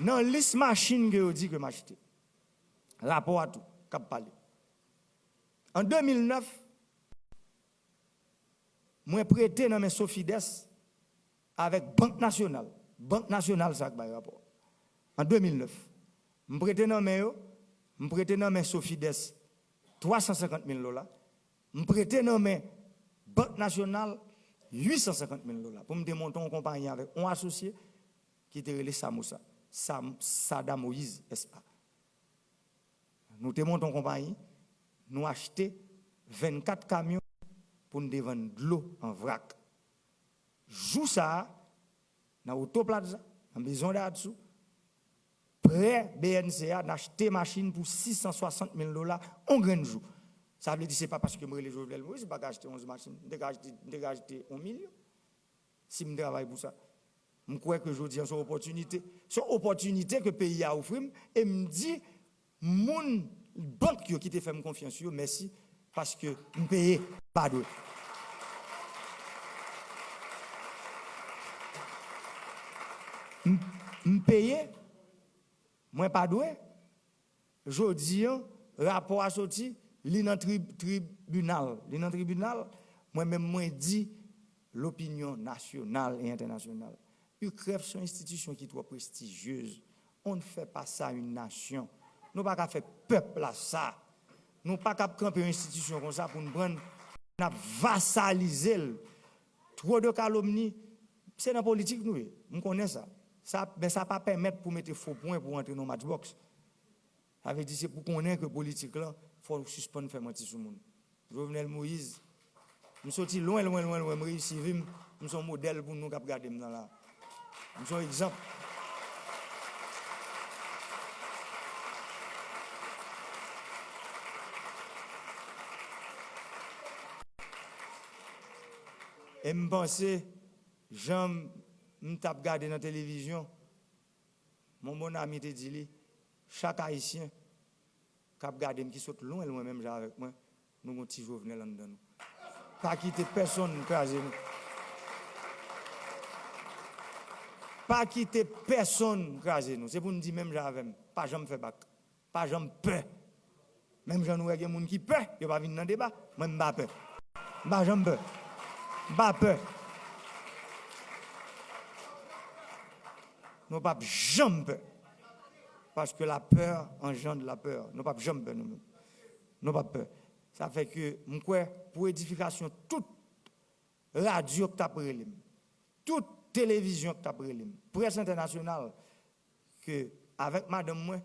nan lis machin ke yo di ke m achte, rapò a tou, k ap pale. An de mil nèf, mwen prete nan men Sofides avèk Bank Nasyonal. Bank Nasyonal sa k bay rapò. An de mil nèf, m prete nan men yo, m prete nan men Sofides twa san senkant mil dola, m prete nan men Bank Nasyonal uit san senkant mil dola pou m te monte yon konpayi avèk yon asosye ki te rele Samosa, Sam, Sada Moïse S A. Nou te monte yon konpayi, nou achte vennkat kamyon pou n te vann dlo an vrak. Jou sa a, nan Oto Plaza, nan Maison Dayatsu, prè B N C a, n achte machin pou sis san swasant mil dola, on grenn jou. Sa vle di, se pa paske m rele Jovenel Moïse, m pa ka achte onz machin, m te ka achte, m te ka achte yon milyon si m travay pou sa. M kwè ke jodi an se yon opòtinite. Se yon opòtinite ke peyi a ofri m, e m di moun bank yo ki te fè m konfyans yo mèsi, paske m peye, m pa dwe. M, m peye, mwen pa dwe. Jodi an, rapò a soti, li nan tri-, tribinal. Li nan tribinal, mwen menm mwen di lopinyon nasyonal e entènasyonal, UCREF se yon enstitisyon ki twò prestijyez. On ne fait pas ça une nation. Nou pa ka fè pèp la sa. Nou pa ka ap kanpe yon enstitisyon konsa pou n pran, n ap vasalize l. Twò de kalomni, se nan politik nou ye. M konnen sa. Sa, men sa pa pèmèt pou mete fo pwen pou antre nan matchbox. Sa vle di se pou konnen ke politik lan, fò w sispann fè manti sou moun. Jovenel Moïse, m soti lwen, lwen, lwen, lwen, m reyisi vi m, m se yon modèl pou nou k ap gade m nan la. M se yon egzanp. E m panse, jan m t ap gade nan televizyon, Mon bon ami te di li, chak Ayisyen k ap gade m, ki sot lwen, lwen menm jan avèk mwen, nou gon ti Jovenel anndan nou. Pa kite pèsonn kraze nou. Pa kite pèsonn kraze nou. Se pou n di menm jan avè m, pa janm fè bak. Pa janm pè. Menm jan nou wè gen moun ki pè, yo pa vin nan deba. Mwen, m pa pè. M pa janm pè. M pa pè. Nou p ap janm pè. Paske la peur engendre la peur. Nou p ap janm pè nou menm. Nou p ap pè. Sa fè ke m kwè pou edifikasyon tout radyo k t ap rele m, tout televizyon k t ap rele m, près entènasyonal, ke avèk madanm mwen,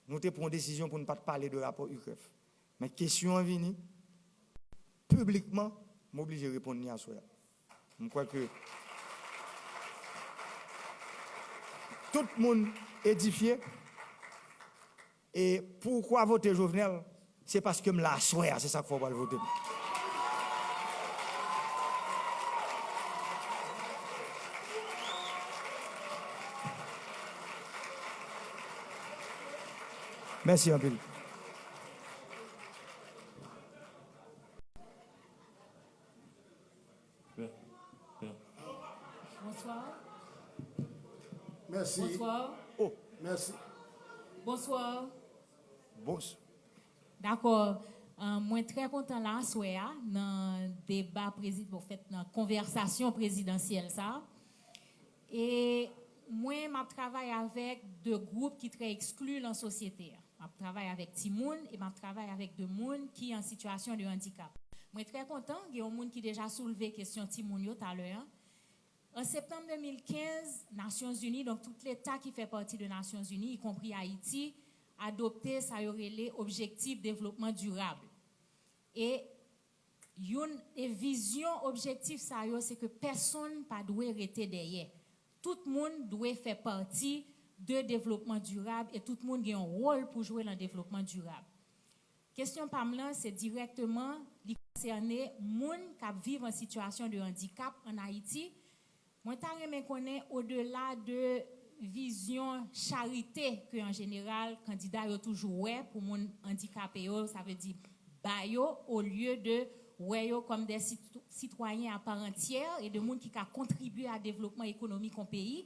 nou te pran yon desizyon pou n pa t pale de rapò UCREF. Men kesyon an vini, piblikman, m oblije reponn li aswè a. M kwè ke tout moun edifye. E poukwa vote Jovenel? Se paske m la aswè a, se sa k fè w pral vote m. Mèsi anpil. Bonswa. Mèsi. Bonswa. Oh. Mèsi. Bonswa. Bons. Dakò. Euh, mwen trè kontan la aswè a nan deba prezid-, bon, fèt nan konvèsasyon prezidansyèl sa. E mwen, m ap travay avèk de gwoup ki trè ekskli nan sosyete a. M ap travay avèk timoun e m ap travay avèk de moun ki an sitiyasyon de andikap. Mwen trè kontan, gen yon moun ki deja soulve kesyon timoun yo talè an. An septanm de mil kenz, Nasyonzini, donk tout leta ki fè pati de Nasyonzini, ikonpri Ayiti, adopte sa yo rele objektif devlopman dirab. E youn e vizyon objektif sa yo, se ke pèsonn pa dwe rete dèyè. Tout moun dwe fè pati de devlopman dirab e tout moun gen yon wòl pou jwe nan devlopman dirab. Kesyon pa m lan, se dirèkteman, li konsène moun k ap viv an sitiyasyon de andikap ann Ayiti. Mwen ta renmen konnen, odela de vizyon charite ke an jeneral kandida yo toujou wè pou moun andikape yo, sa vle di ba yo, olye de wè yo kòm de sit-, sitwayen a pa antyè e de moun ki ka kontribye a devlopman ekonomik yon peyi.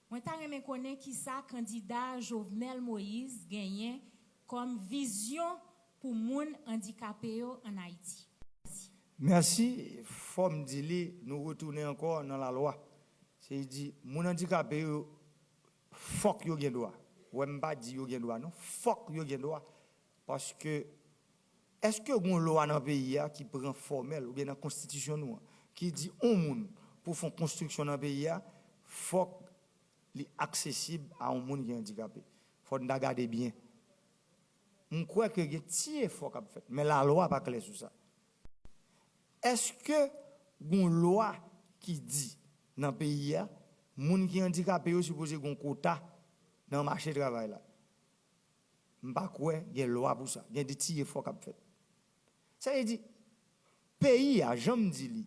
Mwen ta renmen konnen kisa kandida Jovenel Moïse genyen kòm vizyon pou moun andikape yo ann Ayiti. Mèsi. Fò m di li, nou retounen ankò nan lalwa. Se di, moun andikape yo, fòk yo gen dwa. Ou wè, m pa di yo gen dwa, non. Fòk yo gen dwa. Paske, èske gen yon lwa nan peyi a ki pran fòmèl, oubyen nan konstitisyon nou an, ki di yon moun, pou fè yon konstriksyon nan peyi a, fòk li aksesib a yon moun ki andikape? Fò n ta gade byen. M kwè ke gen ti efò k ap fèt, men lalwa pa klè sou sa. Èske gen yon lwa ki di nan peyi a, moun ki andikape yo sipoze gen yon kota nan mache travay la? M pa kwè gen lwa pou sa. Gen de ti efò k ap fèt. Sa vle di, peyi a, jan m di li,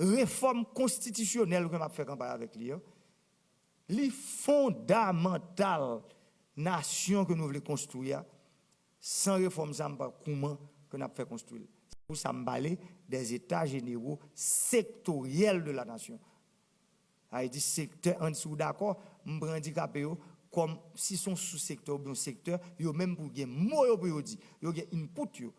refòm konstitisyonèl ke m ap fè kanpay avèk li an, li fondamantal nasyon ke nou vle konstwi a. San refòm sa, m pa kouman ke n ap fè konstwi l. Se pou sa m pale des états généraux sectoriels de la nation. Sa vle di sektè, an, si w dakò, m pran andikape yo kòm si se yon sou-sektè oubyen yon sektè, yo menm pou gen mo yo pou yo di, yo gen input yo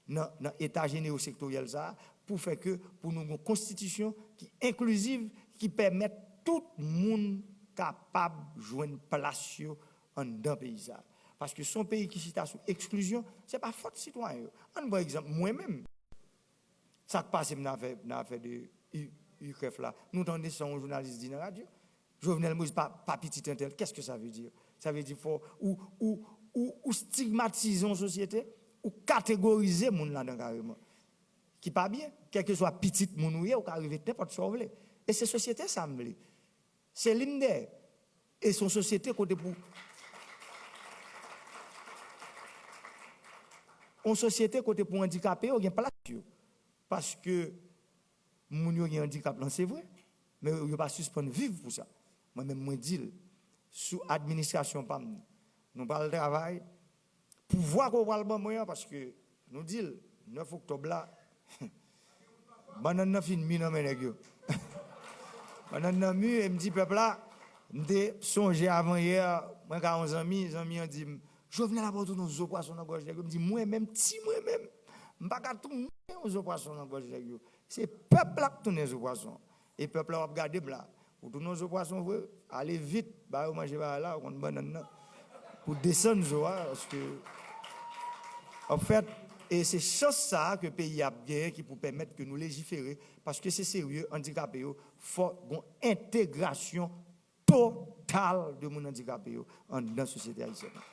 nan, nan eta jenewo sektoryèl sa a, pou fè ke, pou nou gen yon konstitisyon ki enkliziv, ki pèmèt tout moun kapab jwenn plas yo anndan peyi sa a. Paske se yon peyi ki chita sou eksklizyon, se pa fòt sitwayen yo. Ann pran egzanp, mwen menm, sa k pase m nan afè, nan afè de U, UCREF la. Nou tande sa yon jounalis di nan radyo. Jovenel Moïse pa, pa pitit entèl. Qu'est-ce que ça veut dire? Sa vle di fò ou, ou, ou, ou stigmatize yon sosyete, ou kategorize moun ladan kareman. Ki pa byen. Kèlkeswa pitit moun ou ye, ou ka rive nenpòt sa w vle. E se sosyete sa m vle. Se li m dèyè. E se yon sosyete kote pou, yon sosyete kote pou andikape yo gen plas yo. Paske moun yo gen andikap lan, se vre, men yo pa sispann viv pou sa. Mwen menm, mwen di l, sou administrasyon pa m nan, nou pral travay, pouvwa ke w pral ban mwen an, paske nou di l, nèf oktòb la, bannann nan fin mi nan men nèg yo. Bannann nan mi, e m di pèp la, m te sonje avan yè, mwen ka yon zanmi, zanmi an di m, Jovenel ap retounen yon zo pwason nan gòj nèg yo. M di, mwen menm, ti mwen menm, m pa ka tounen yon zo pwason nan gòj nèg yo. Se pèp la k tounen zo pwason. E pèp la w ap gade m la. Ou tounen yon zo pwason vre, ale vit, ba yo manje bagay la, ou konn bannann nan. Pou desann zo a, paske, anfèt, e se chans sa a ke peyi a ap genyen ki pou pèmèt ke nou lejifere, paske se serye, andikape yo, fò gon entegrasyon total de moun andikape yo anndan sosyete ayisyèn nan.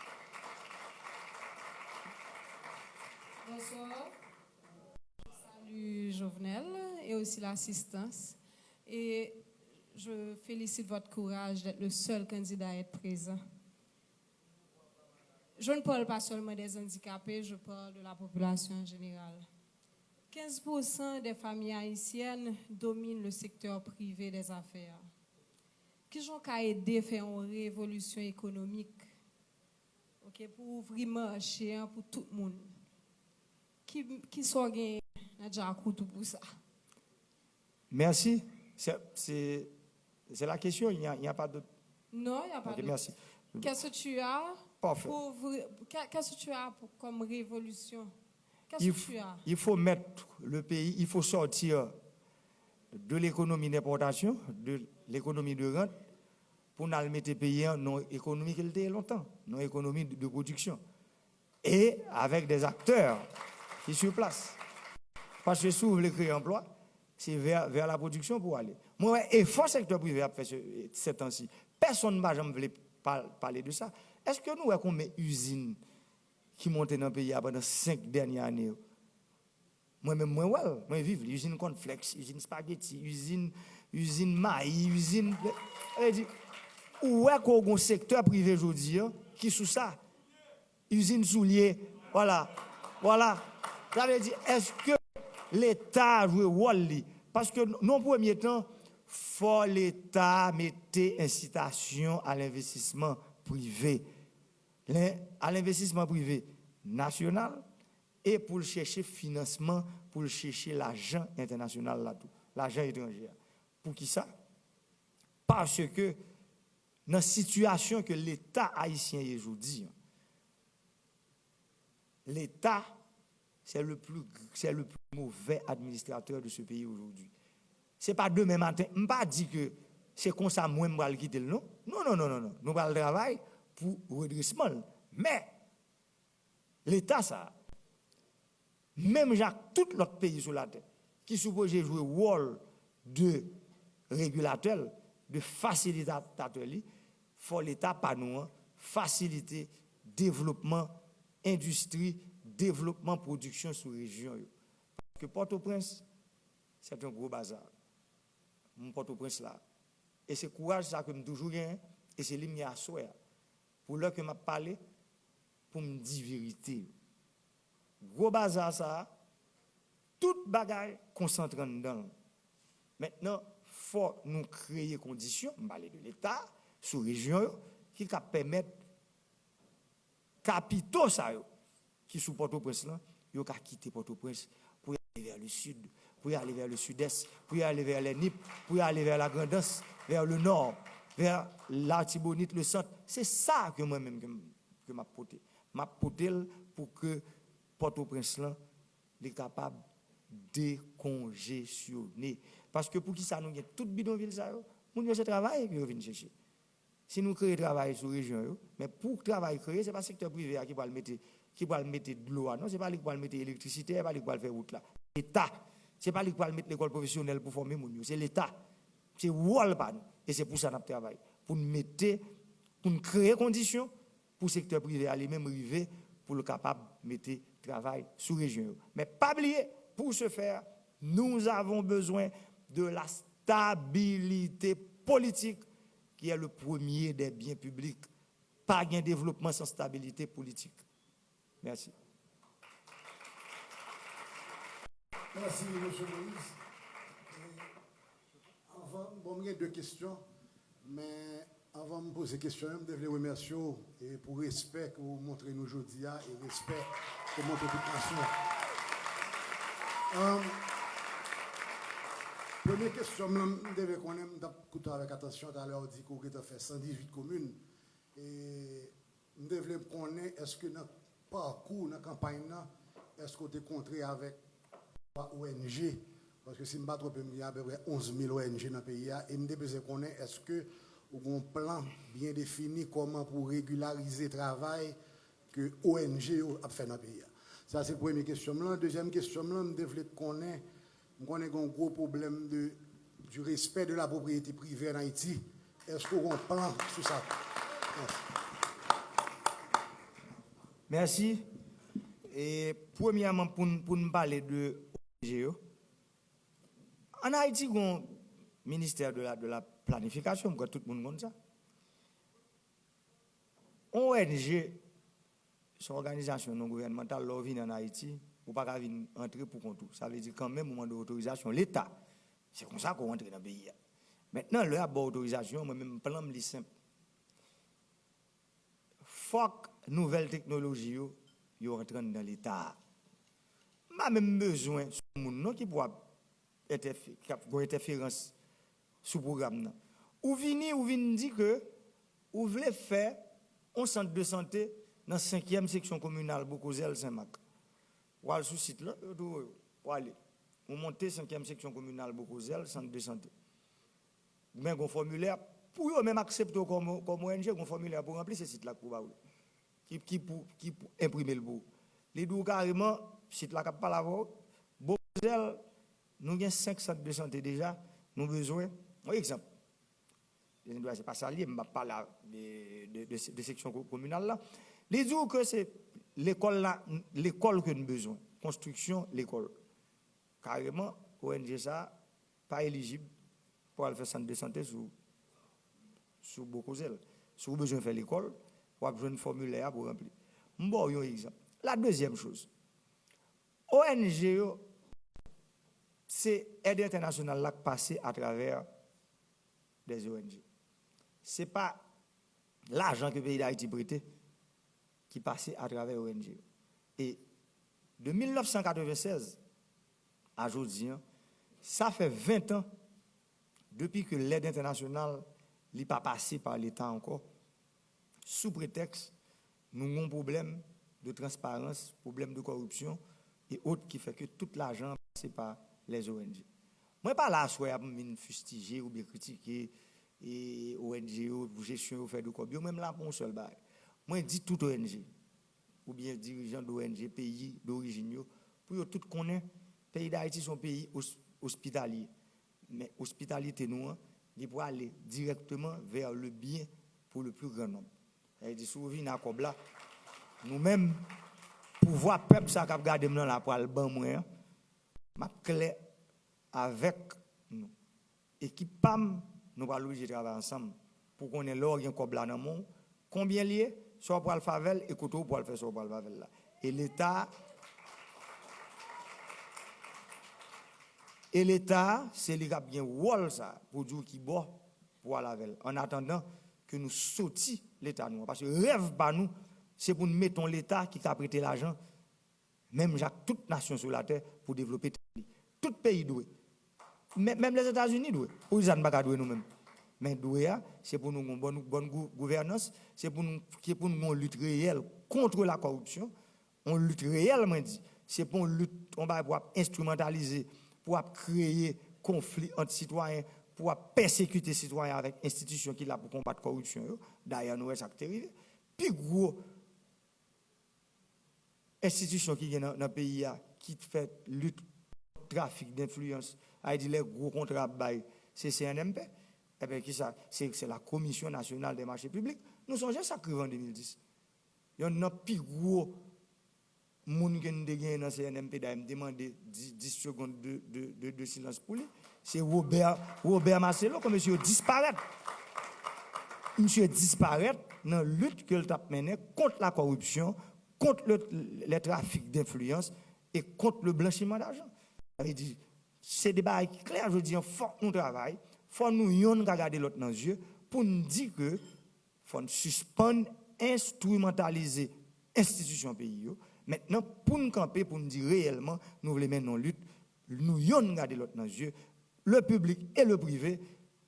Bonsoir. Je salue Jovenel et aussi l'assistance. Et je félicite votre courage d'être le seul candidat à être présent. Je ne parle pas seulement des handicapés, je parle de la population en général. Quinze pour cent des familles haïtiennes dominent le secteur privé des affaires. Kijan w ka ede fè yon revolisyon ekonomik, ok, pou ouvri mache an pou tout moun? Ki, ki sa w gen nan djakout ou pou sa? Merci. C'est, c'est, c'est la question. Il n'y a, il n'y a pas d'autre. Non, il n'y a pas Ok, d'autre. Merci. Qu'est-ce que tu as Parfait. Pour ouvrir, qu'est- qu'est-ce que tu as pour- comme révolution? Qu'est-ce Il, que tu as? Il faut mettre le pays, il faut sortir de l'économie d'importation, de l'économie de rente, pou n al mete peyi an nan ekonomi ke l te ye lontan, nan ekonomi de, de pwodiksyon. E avèk des acteurs ki sur place. Paske si w vle kreye anplwa, se vè, vè la pwodiksyon pou w ale. Mwen wè efò sektè prive ap fè se, se tan si. Pèsonn pa janm vle pa, pale de sa. Èske nou wè konbyen izin ki monte nan peyi a pandan senk dènye ane yo? Mwen menm, mwen wè l, mwen viv li. Izin kònflèks, izin espageti, izin, izin mayi, izin. Sa vle di, ou wè ke w gen yon sektè prive jodi a ki sou sa. Izin soulye, vwala, vwala. Sa vle di, èske Leta jwe wòl li? Paske nan yon premye tan, fò Leta mete ensitasyon a lenvestisman prive. Len, a lenvestisman prive nasyonal, e pou l chèche finansman, pou l chèche lajan entènasyonal la tou, lajan etranje a. Poukisa? Paske nan sitiyasyon ke Leta ayisyen ye jodi a, Leta, c'est le plus, c'est le plus mauvais administrateur de ce pays aujourd'hui. Se pa demen maten, m pa di ke se konsa mwen m pral kite l, non. Non, non, non, non, non. Nou pral travay pou redresman l. Men, Leta sa a, menm jan ak tout lòt peyi sou latè, ki sipoze jwe wòl de regilatè l, de fasilitatè li, fò Leta pa nou an fasilite devlopman endistri, devlopman pwodiksyon sou rejyon yo. Paske Pòtoprens, c'est un gros bazar. M Pòtoprens la. E se kouraj sa ke m toujou genyen, e se li m gen aswè a. Pou lè ke m ap pale, pou m di verite yo. Gwo baza sa a, tout bagay konsantre anndan l. Mentnan, fò nou kreye kondisyon, m pale de Leta, sou rejyon yo, ki ka pèmèt kapito sa yo ki sou Pòtoprens lan, yo ka kite Pòtoprens pou y ale vè le sid, pou y ale vè le sidès, pou y ale vè lè Nip, pou y ale vè la Grandans, vè le nò, vè Latibonit, le sant. Se sa ke mwen menm ke m, ke m ap pote. M ap pote l pou ke Pòtoprens lan, li kapab dekonjesyone. Paske poukisa nou gen tout bidonvil sa yo? Moun yo se travay ke yo vin chèche. Si nou kreye travay sou rejyon yo, men pou travay kreye, se pa sektè prive a ki pral mete, ki pral mete dlo a, non, se pa li ki pral mete elektrisite, se pa li ki pral fè wout la. Leta. Se pa li ki pral mete lekòl pwofesyonèl pou fòme moun yo, se Leta. Se wòl pa nou. E se pou sa n ap travay. Pou n mete, pou n kreye kondisyon pou sektè prive a li menm rive pou l kapab mete travay sou rejyon yo. Men pa bliye, pour ce faire, nous avons besoin de la stabilité politique, qui est le premier des biens publics. Pa gen devlopman san stabilite politik. Mèsi. Mèsi, mesye Moïse. E anvan, bon, m gen de kesyon, men anvan m poze kesyon yo, m te vle remèsye w, e pou respè ke w montre nou jodi a, e respè ke w montre tout nasyon an. Ann, premye kesyon m lan, m te vle konnen, m t ap koute avèk atansyon talè, w di ke w gentan fè san dizuit komin. E m te vle konnen, èske nan pakou, nan kanpay nan, èske w te kontre avèk O N G? Paske si m pa twonpe m, gen apeprè onz mil O N G nan peyi a. E m te bezwen konnen, èske ou gen yon plan byen defini kòman pou w regilarize travay ke O N G yo ap fè nan peyi a? Sa se premye kesyon m lan. Dezyèm kesyon m lan, m te vle konnen, m konnen gen yon gwo pwoblèm de, du respect de la propriété privée en Haïti. Èske w gen yon plan sou sa? Mèsi. Mèsi. E premyèman, pou n, pou n pale de O N G yo, ann Ayiti, gen yon ministè de la, de la planifikasyon, m kwè tout moun konn sa. Yon O N G, se yon òganizasyon non gouvènmantal, lè w vini ann Ayiti, ou pa ka vin antre pou kont ou. Sa vle di kanmenm ou mande otorizasyon Leta. Se konsa ke w antre nan peyi a. Mentnan, lè y ap ba w otorizasyon, mwen menm plan m li senp. Fòk nouvèl teknoloji yo, yo antre anndan Leta a. M pa menm bezwen se yon moun non ki pou ap entèfe-, k ap gen entèferans sou pwogram nan. Ou vini, ou vin di ke ou vle fè yon sant de sante nan senkyèm seksyon kominal Bokozèl, Senmak. W al sou sit la, yo tou, w ale. Ou monte senkyèm seksyon kominal Bokozèl, sant de sante. Men gon fòmilè, pou yo menm aksepte w kòm, kòm O N G, gon fòmilè pou ranpli, se sit la k pou ba w li. Ki, ki pou, ki pou enprime l pou ou. Li di w kareman, sit la k ap pale avè w, bon, Kozel, nou gen senk sant de sante deja, nou bezwen, yon egzanp, se pa sa l ye, m ap pale de, de, de, de seksyon ko- kominal la. Li di w ke se lekòl la, lekòl ke nou bezwen, konstriksyon lekòl. Kareman, O N G sa a pa elijib pou al fè sant de sante sou, sou Bokozel. Si w bezwen fè lekòl, w ap jwenn fòmilè a pou ranpli. M ba w yon egzanp. La dezyèm choz, O N G yo, se èd entènasyonal la k pase atravè des O N G. Se pa lajan ke peyi Dayiti prete ki pase atravè O N G yo. E de mil nèf san katreven sèz a jodi an, sa fè ven tan depi ke lèd entènasyonal li pa pase pa Leta ankò, sou pretèks nou gen yon pwoblèm de transparans, pwoblèm de kòripsyon e ot ki fè ke tout lajan an pase pa les O N G. Mwen pa la aswè a pou m vin fistije oubyen kritike e O N G yo pou jesyon yo fè de kòb yo. Mwen, m la pou yon sèl bagay. Mwen di tout O N G oubyen dirijan de O N G peyi dorijin yo, pou yo tout konnen peyi Dayiti se yon peyi os- ospitalye. Men ospitalite nou an, li prale dirèkteman vers le bien pour le plus grand nombre. Sa vle di, si w vini a kòb la, nou menm, pouvwa pèp sa k ap gade m nan la pral ban mwen an, m ap klè avèk nou. Ekip pa m, nou pral oblije travay ansanm pou konnen lè w gen kòb la nan men w, konbyen l ye, sa w pral fè avè l e kote w pral fè sa w pral fè avè l la. E Leta, e Leta, se li k ap gen wòl sa pou di w ki bò pou w al avè l. Annatandan ke nou soti Leta nou an. Paske rèv pa nou, se pou n mete yon Leta ki ka prete lajan menm jan ak tout nasyon sou latè pou devlope tèt li. Tout peyi dwe. Men- Menm Lèzetazini dwe. Poukisa n pa ka dwe nou menm? Men dwe a, se pou nou gen yon bòn, bòn gou- gouvènans, se pou nou, se pou nou gen yon lit reyèl kont la kòripsyon, yon lit reyèl, mwen di. Se pa yon lit, yon bagay pou ap enstrimantalize, pou ap kreye konfli ant sitwayen, pou ap pèsekite sitwayen avèk enstitisyon ki la pou konbat kòripsyon yo. Dayè, nou wè sa k te rive. Pi gwo enstitisyon ki gen nan, nan peyi a, ki fè lit kont trafik denfliyans, sa vle di lè gwo kontra ap bay, se C N M P. Ebyen, kisa? Se, se la Commission Nationale des Marchés Publics. Nou sonje sa k rive an de mil dis. Yonn nan pi gwo moun ke n te genyen nan C N M P, dayè, m te mande dis, dis segonn de, de, de, de silans pou li. Se Robert, Robert Marcello, ke mesye yo disparèt. Misye disparèt nan lit ke l t ap mennen kont la kòripsyon, kont le, le trafik denfliyans e kont le blanchiman dajan. Sa vle di, se de bagay ki klè, jodi an, fòk nou travay, fò nou yonn ka gade lòt nan zye, pou n di ke fò n sispann enstrimantalize enstitisyon peyi yo. Mentnan, pou n kanpe, pou n di reyèlman, nou vle mennen yon lit, nou yonn gade lòt nan zye, le piblik e le prive,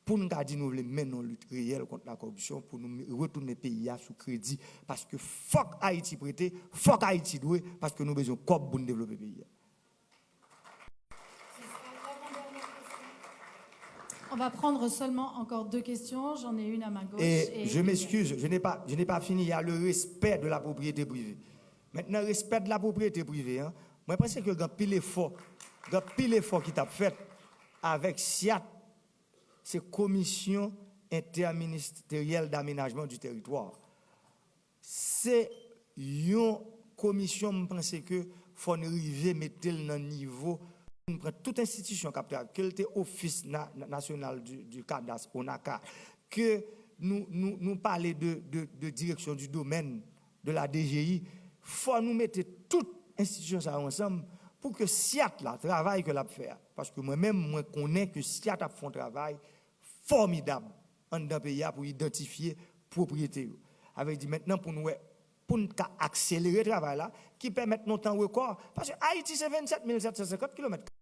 pou n ka di nou vle mennen yon lit reyèl kont la kòripsyon, pou nou retounen peyi a sou kredi. Paske fòk Ayiti prete, fòk Ayiti dwe, paske nou bezwen kòb pou n devlope peyi a. On va prendre seulement encore deux questions. J'en ai une à ma gauche. Et je m'excuse, je n'ai pas, je n'ai pas fini. Il y a le respect de la propriété privée. Maintenant, respect de la propriété privée, hein. Mwen panse ke gen pil efò, gen pil efò ki t ap fèt avèk SIAT, se Commission Interministérielle d'Aménagement du Territoire. Se yon komisyon, m panse ke fò n rive mete l nan nivo pou n pran tout enstitisyon k ap travay, ke l te Office na- na- National du, du Cadastre, ONACA, ke nou, nou, nou pale de, de, de Direction du Domaine, de la D G I, fò nou mete tout enstitisyon sa yo ansanm pou ke SIAT la, travay ke l ap fè a. Paske mwen menm, mwen konnen ke SIAT ap fè yon travay fòmidab anndan peyi a pou idantifye pwopriyete yo. Sa vle di mentnan pou n wè, pou n ka akselere travay la, ki pèmèt nan tan rekò, paske Ayiti se vennsèt mil sèt san senkant kilomèt kare.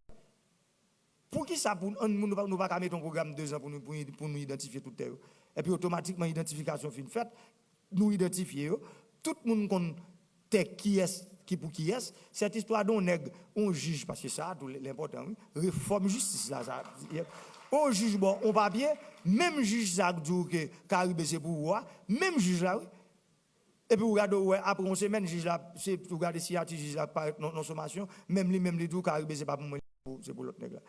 Poukisa pou ann nou pa, nou pa ka mete yon pwogram dezan pou nou, pou, pou nou idantifye tout tè yo? Epi otomatikman idantifikasyon fin fèt, nou idantifye yo, tout moun konn tè kiyès ki pou kiyès. Sèt istwa de yon nèg, yon jij, paske sa tou l enpòtan, wi. Refòm jistis la, sa. Yon jij ba w yon papye, menm jij sa k di w ke Karibe se pou ou a, menm jij la, wi. Epi ou gade, ou wè, apre yon semèn, jij la, se, ou gade siyati jij la parèt nan, nan somasyon, menm li menm li di w Karibe se pa pou mwen. pou, se pou lòt nèg la.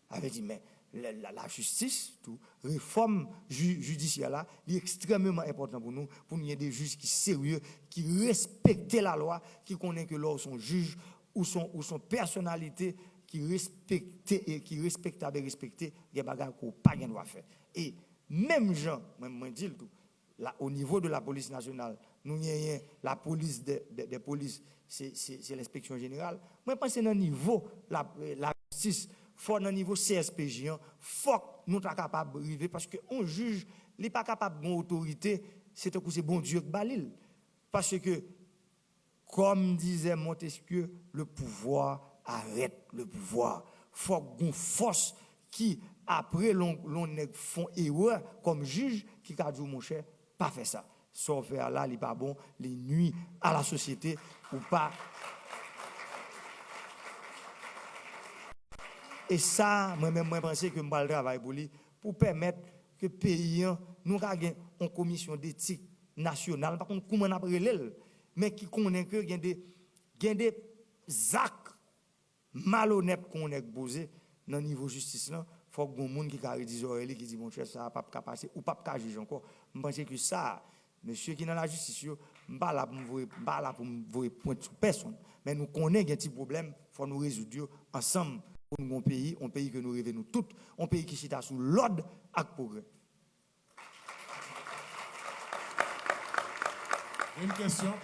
Sa vle di, men, la, la, lajistis, tou, refòm ji-, jidisyè la, li ekstrèmeman enpòtan pou nou, pou nou gen de jij ki serye, ki respekte lalwa, ki konnen ke lè w se yon jij, ou se yon, ou se yon pèsonalite ki respekte e ki respektab e respekte, gen bagay ke w pa gen dwa fè. E menm jan, mwen, mwen di l tou, la, o nivo de la polis nasyonal, nou genyen la police des, des, des polices, se, se, se lenspeksyon jeneral. Mwen panse nan nivo la, lajistis, fò nan nivo C S P J an, fòk nou ta kapab rive, paske yon jij, li pa kapab gen otorite, se tankou se Bondye ki ba li l. Paske, comme disait Montesquieu, le pouvoir arrête le pouvoir. Fòk gon fòs ki, apre lon, lon nèg fon erè kòm jij, ki ka di w, monchè, pa fè sa. Sa w fè a la, li pa bon, li nwi a la sosyete, ou pa. E sa, mwen menm, mwen panse ke m pral travay pou li, pou pèmèt ke peyi an, nou ka gen yon komisyon detik nasyonal, m pa konn kouman n ap rele l, men ki konnen ke gen de, gen de zak malonèt ke yon nèg poze nan nivo jistis lan, fòk gon moun ki ka redi zòrèy li, ki di, monchè, sa a p ap ka pase, ou p ap ka jij ankò. M panse ke sa, mesye ki nan lajistis yo, m pa la pou m voye, m pa la pou m voye pwent sou pèsonn. Men nou konnen gen ti pwoblèm, fò nou rezoud yo ansanm pou nou gen yon peyi, yon peyi ke nou reve nou tout, yon peyi ki chita sou lòd ak pwogrè. Une question.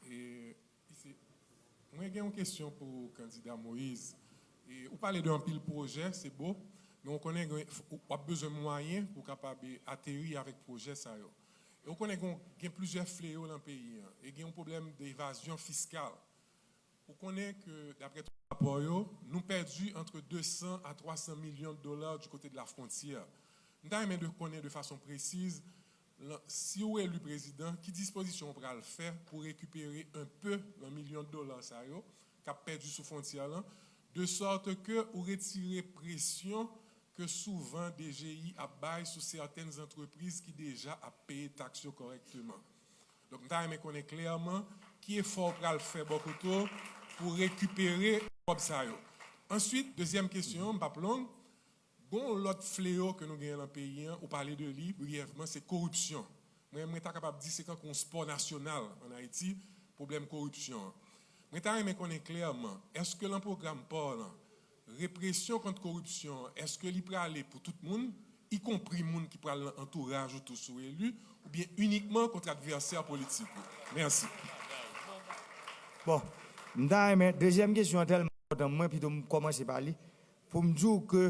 E, isi, mwen gen yon kesyon pou kandida Moïse. E, ou pale de anpil pwojè, se bo, men ou konnen gen, w ap bezwen mwayen pou w kapab ateri avèk pwojè sa yo. E ou konnen gen, gen plizyè fleyo nan peyi an. E gen yon pwoblèm de evazyon fiskal. Ou konnen ke, daprè tout rapò yo, nou pèdi antre de san a twa san milyon de dola du kote de la fwontyè. M ta renmen de konnen de fason presiz, lan, si ou eli prezidan, ki dispozisyon ou pral fè pou rekipere un peu nan milyon de dola sa yo k ap pèdi sou fwontyè lan, de sorte ke ou retire presyon ke souvan D G I ap bay sou sètèn antrepriz ki deja ap peye taks yo kòrèkteman. Donk, m ta renmen konnen klèman ki efò w pral fè bò kote w pou rekipere kòb sa yo. Answit, dezyèm kesyon an, m p ap long, gon yon lòt fleyo ke nou genyen nan peyi an, ou pale de li briyèvman, se koripsyon. Mwen, mwen ta kapab di se tankou yon spò nasyonal ann Ayiti, pwoblèm koripsyon an. Mwen ta renmen konnen klèman, èske nan pwogram pa w lan, represyon kont koripsyon an, èske li prale pou tout moun, ikonpri moun ki pral nan antouraj ou tou si w eli, oubyen inikman kont advèsè politik ou? Mèsi. Bon, m ta renmen, dezyèm kesyon an tèlman enpòtan, mwen pito m kòmanse pa li, pou m di w ke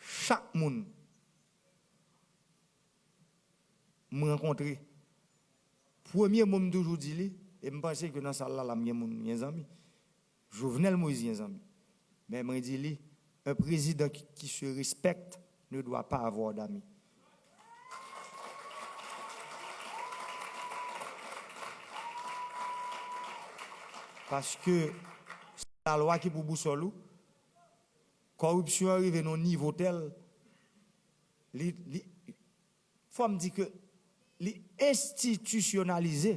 chak moun m rankontre, premye mo m toujou di li, e m panse ke nan sal la, la m gen moun, m gen zanmi. Jovenel Moïse gen zanmi. Men mwen di li, un président qui, qui se respecte ne doit pas avoir d'amis. Paske se lalwa ki pou bousòl ou. Kòripsyon an rive nan yon nivo tèl, li, li, fò m di ke li enstitisyonalize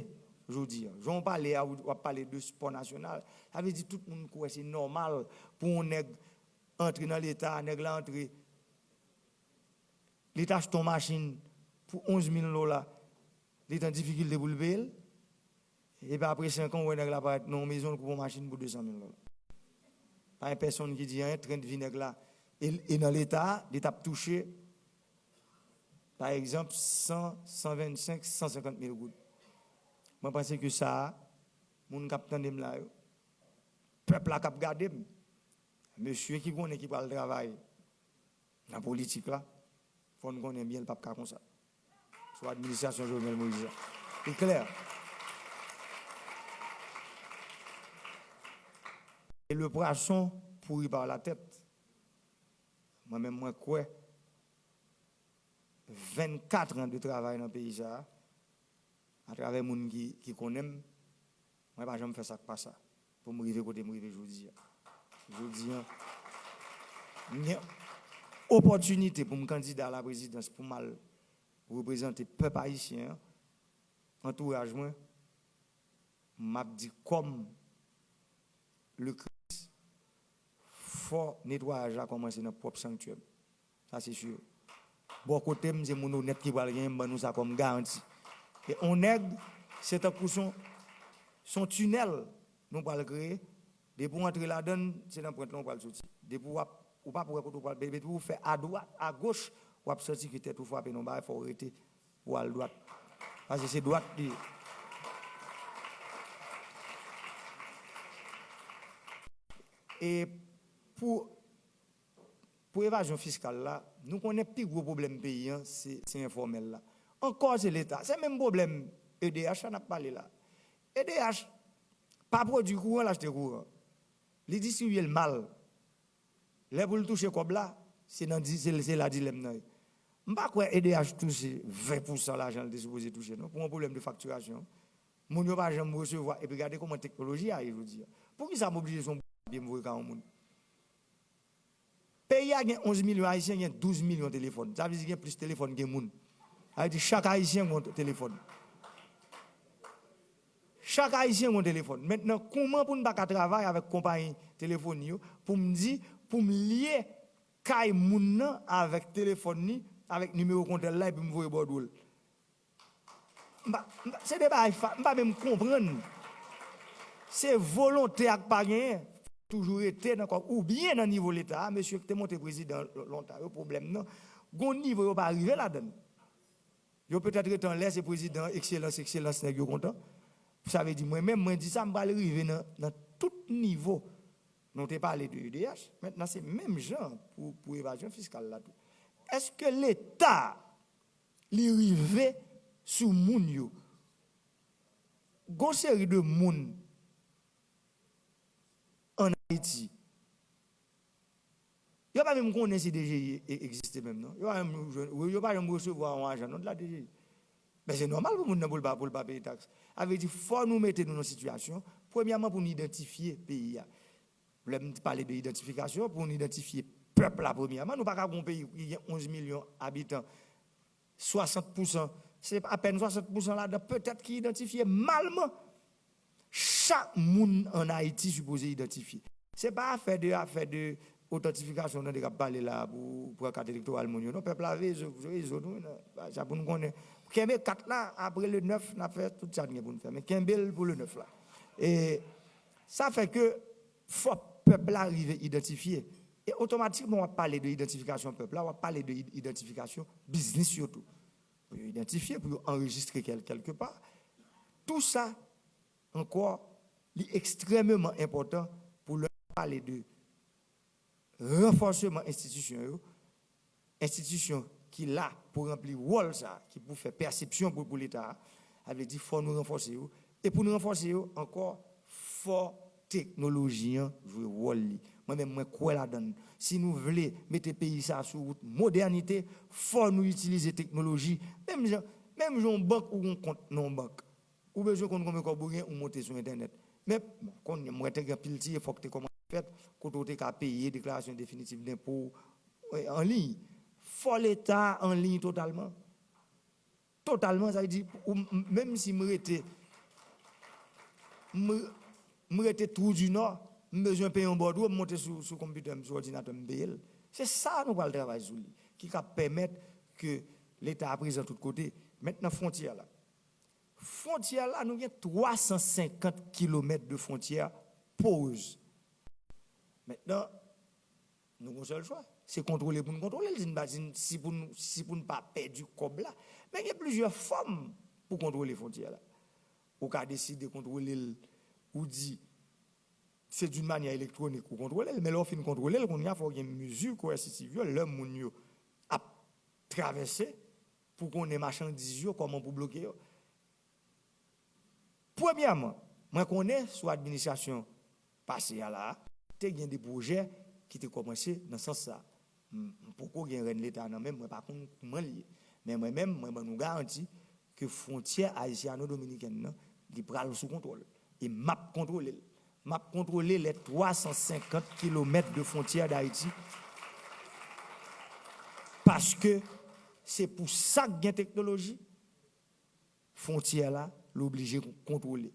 jodi a. Jan w pale a, w ap pale de spò nasyonal. Sa vle di tout moun kwè se nòmal pou yon nèg antre nan Leta, nèg la antre, li t achte yon machin pou onz mil dola, li t an difikilte pou l peye l. Epi apre senk an, w wè nèg la parèt nan yon mezon, l koupe yon machin pou de san mil dola. Pa gen pèsonn ki di anyen, tren de vi nèg la. E, e nan Leta a, li t ap touche, pa egzanp, san, san vennsenk, san senkant mil goud. Mwen panse ke sa a, moun k ap tande m la yo, pèp la k ap gade m, mesye ki konnen ki pral travay nan politik la, fò n konnen byen l p ap ka konsa. Sou administrasyon Jovenel Moïse la. Li klè. Et le poisson pourrit par la tête. Mwen menm, mwen kwè vennkat an de travay nan peyi sa a, atravè moun ki, ki konnen m, mwen pa janm fè sa k pa sa pou m rive kote m rive jodi a. Jodi a, m gen opòtinite pou m kandida a la prezidans pou m al reprezante pèp ayisyen an, antouraj mwen, m ap di kòm le fò netwayaj la kòmanse nan pwòp sanktyè m. Sa se si. Bò kote m, se moun onèt ki pral genyen, m ban nou sa kòm garanti. E on nèg, se tankou son, son tinèl nou pral kreye. Depi w antre ladan l, se nan pwent lan w pral soti. Depi w ap, ou p ap wè kote w pral, depi w fè adwat, agoch, w ap santi ke tèt ou frape nan bagay, fò w rete pou w al dwat. Paske se dwat li ye. E pou, pou evazyon fiskal la, nou konnen pi gwo pwoblèm peyi an, se, se enfòmèl la. Ankò, se Leta. Se menm pwoblèm E D H la n ap pale la. E D H pa pwodui kouran, l achte kouran. Li distribye l mal. Lè pou l touche kòb la, se nan di, se, se la dilèm nan ye. M pa kwè E D H touche ven pousan lajan l te sipoze touche, non, pou yon pwoblèm de faktirasyon. Moun yo pa janm resevwa. Epi gade kòman teknoloji a ye jodi a. Poukisa m oblije se yon bout papye m voye ka yon moun? Peyi a gen onz milyon Ayisyen, gen douz milyon telefòn. Sa vle di gen plis telefòn ke moun. Sa vle di chak Ayisyen gen yon telefòn. Chak Ayisyen gen yon telefòn. Mentnan, kòman pou n pa ka travay avèk konpayi telefoni yo pou m di, pou m lye kay moun nan avèk telefòn li, avèk nimewo kontèl la, epi m voye bòdwo l? M pa, m pa, se de bagay fa, m pa menm konprann. Se volonte ak pa genyen. Toujou rete nan kò, oubyen nan nivo Leta a, mesye ki te monte prezidan lontan yo, pwoblèm nan, gon nivo yo pa rive ladan l. Yo petèt rete anlè, se prezidan, ekselans, ekselans, nèg yo kontan. Sa vle di, mwen menm, mwen di sa, m pral rive nan, nan tout nivo. Nou te pale de E D H, mentnan se menm jan pou, pou evazyon fiskal la tou. Èske Leta, li rive sou moun yo? Gon seri de moun ann Ayiti, yo pa menm konnen si D G I e-, egziste menm, non. Yo pa janm jwenn, yo pa janm resevwa yon ajan, non, de la D G I. Men se nòmal pou moun nan pou l pa, pou l pa peye taks. Sa vle di, fò nou mete nou nan sitiyasyon, premyèman, pou nou idantifye peyi a. Lè m pale de idantifikasyon, pou nou idantifye pèp la, premyèman, nou pa ka gon peyi ki gen onz milyon abitan, swasant pousan, se apèn swasant pousan ladan, petèt ki idantifye malman. Chak moun ann Ayiti sipoze idantifye. Se pa afè de, afè de otantifikasyon tande k ap pale la pou pran kat elektoral moun yo. Non, pèp la veye zo, veye zo nou, non. Sa pou nou konnen. Kenbe kat la, apre le nèf, n ap fè tout sa n gen pou n fè. Men kenbe l pou le nèf la. E sa fè ke fò pèp la rive idantifye. E otomatikman, w ap pale de idantifikasyon pèp la, w ap pale de id-, idantifikasyon biznis yo tou. Pou yo idantifye, pou yo anrejistre kèl-, kèlke pa. Tou sa, ankò, li ekstrèmeman enpòtan pou lè n pale de ranfòseman enstitisyon yo, enstitisyon ki la pou ranpli wòl sa, ki pou fè pèsepsyon pou, pou Leta a, sa vle di fò nou ranfòse yo. E pou nou ranfòse yo ankò, fò teknoloji an jwe wòl li. Mwen menm, mwen kwè ladan l. Si nou vle mete peyi sa sou wout modènite, fò nou itilize teknoloji. Menm jan, menm jan yon bank ou gon kont nan yon bank. Ou bezwen konn konbyen kòb ou gen, ou monte sou entènèt. Men, bon, kounye a, m wè te gen anpil ti efò ki te kòmanse fèt, kote w te ka peye deklarasyon definitif denpo w, e, an liy. Fò Leta an liy totalman. Totalman, sa vle di, ou, m-, menm si m rete, m, m rete Trou di Nò, m bezwen peye yon bòdwo, m monte sou, sou konpitè m, sou òdinatè m, m peye l. Se sa nou pral travay sou li, ki ka pèmèt ke Leta a prezan tout kote. Mentnan, fwontyè la. Fwontyè la, nou gen twa san senkant kilomèt de fwontyè poröz. Mentnan, nou gen yon sèl chwa, se kontwole pou n kontwole l, si n pa, si n, si pou n, si pou n pa pèdi kòb la. Men gen plizyè fòm pou kontwole fwontyè la. Ou ka deside kontwole l, ou di, se d'une manière électronique ou kontwole l, men lè w fin kontwole l, kounye a fò w gen mezi koèsitiv yo, lè moun yo ap travèse, pou konnen machandiz yo, kòman pou bloke yo. Premyèman, mwen konnen sou administrasyon pase a la, te gen de pwojè ki te kòmanse nan sans sa. M, m poko gen rèn Leta nan men m, mwen pa konn kòman l ye. Men mwen menm, mwen ban nou garanti ke fwontyè ayisyano-dominikèn nan, li pral sou kontwòl. E m ap kontwole l. M ap kontwole les twa san senkant kilomèt de fwontyè Dayiti. Paske se pou sa k gen teknoloji, fwontyè la, l oblije kontwole.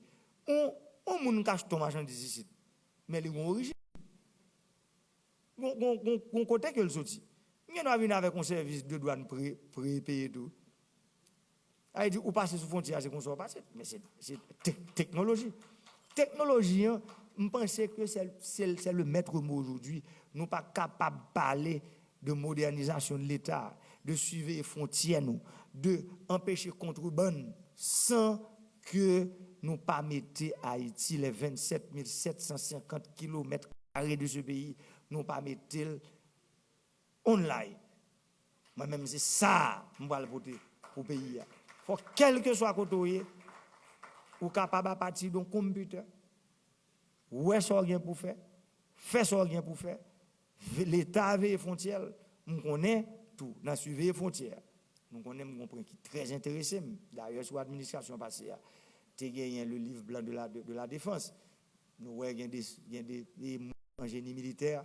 On, on moun ka achte yon machandiz isit, men li gen orijin. gon, gon, gon, gon kote ke l soti. M gen dwa vin avèk yon sèvis de dwàn pre, pre peye tou. Sa vle di, ou pase sou fwontyè a, se konsa w pase. Men se, se tek-, teknoloji. Teknoloji an, m panse ke se, se, se le maître mot aujourd'hui. Nou pa kapab pale de modernizasyon de Leta, de siveye fwontyè nou, de anpeche kontrebann, san ke nou pa mete Ayiti, les vingt-sept mille sept cent cinquante kilomètres carrés de ce pays, nou pa mete l online. Mwen menm, se sa m pral pote pou peyi a. Fò, kèlkeswa kote w ye, ou kapab apati de yon konpitè, wè sa w gen pou fè, fè sa w gen pou fè, ve-, Leta veye fwontyè l. M konnen tou, nan siveye fwontyè a. Nou konnen m gon pwen ki trè enterese m. Dayè, sou administrasyon pase a, te genyen le livre blanc de la, de, de la défense. Nou wè gen de, gen de, de moun an jeni militè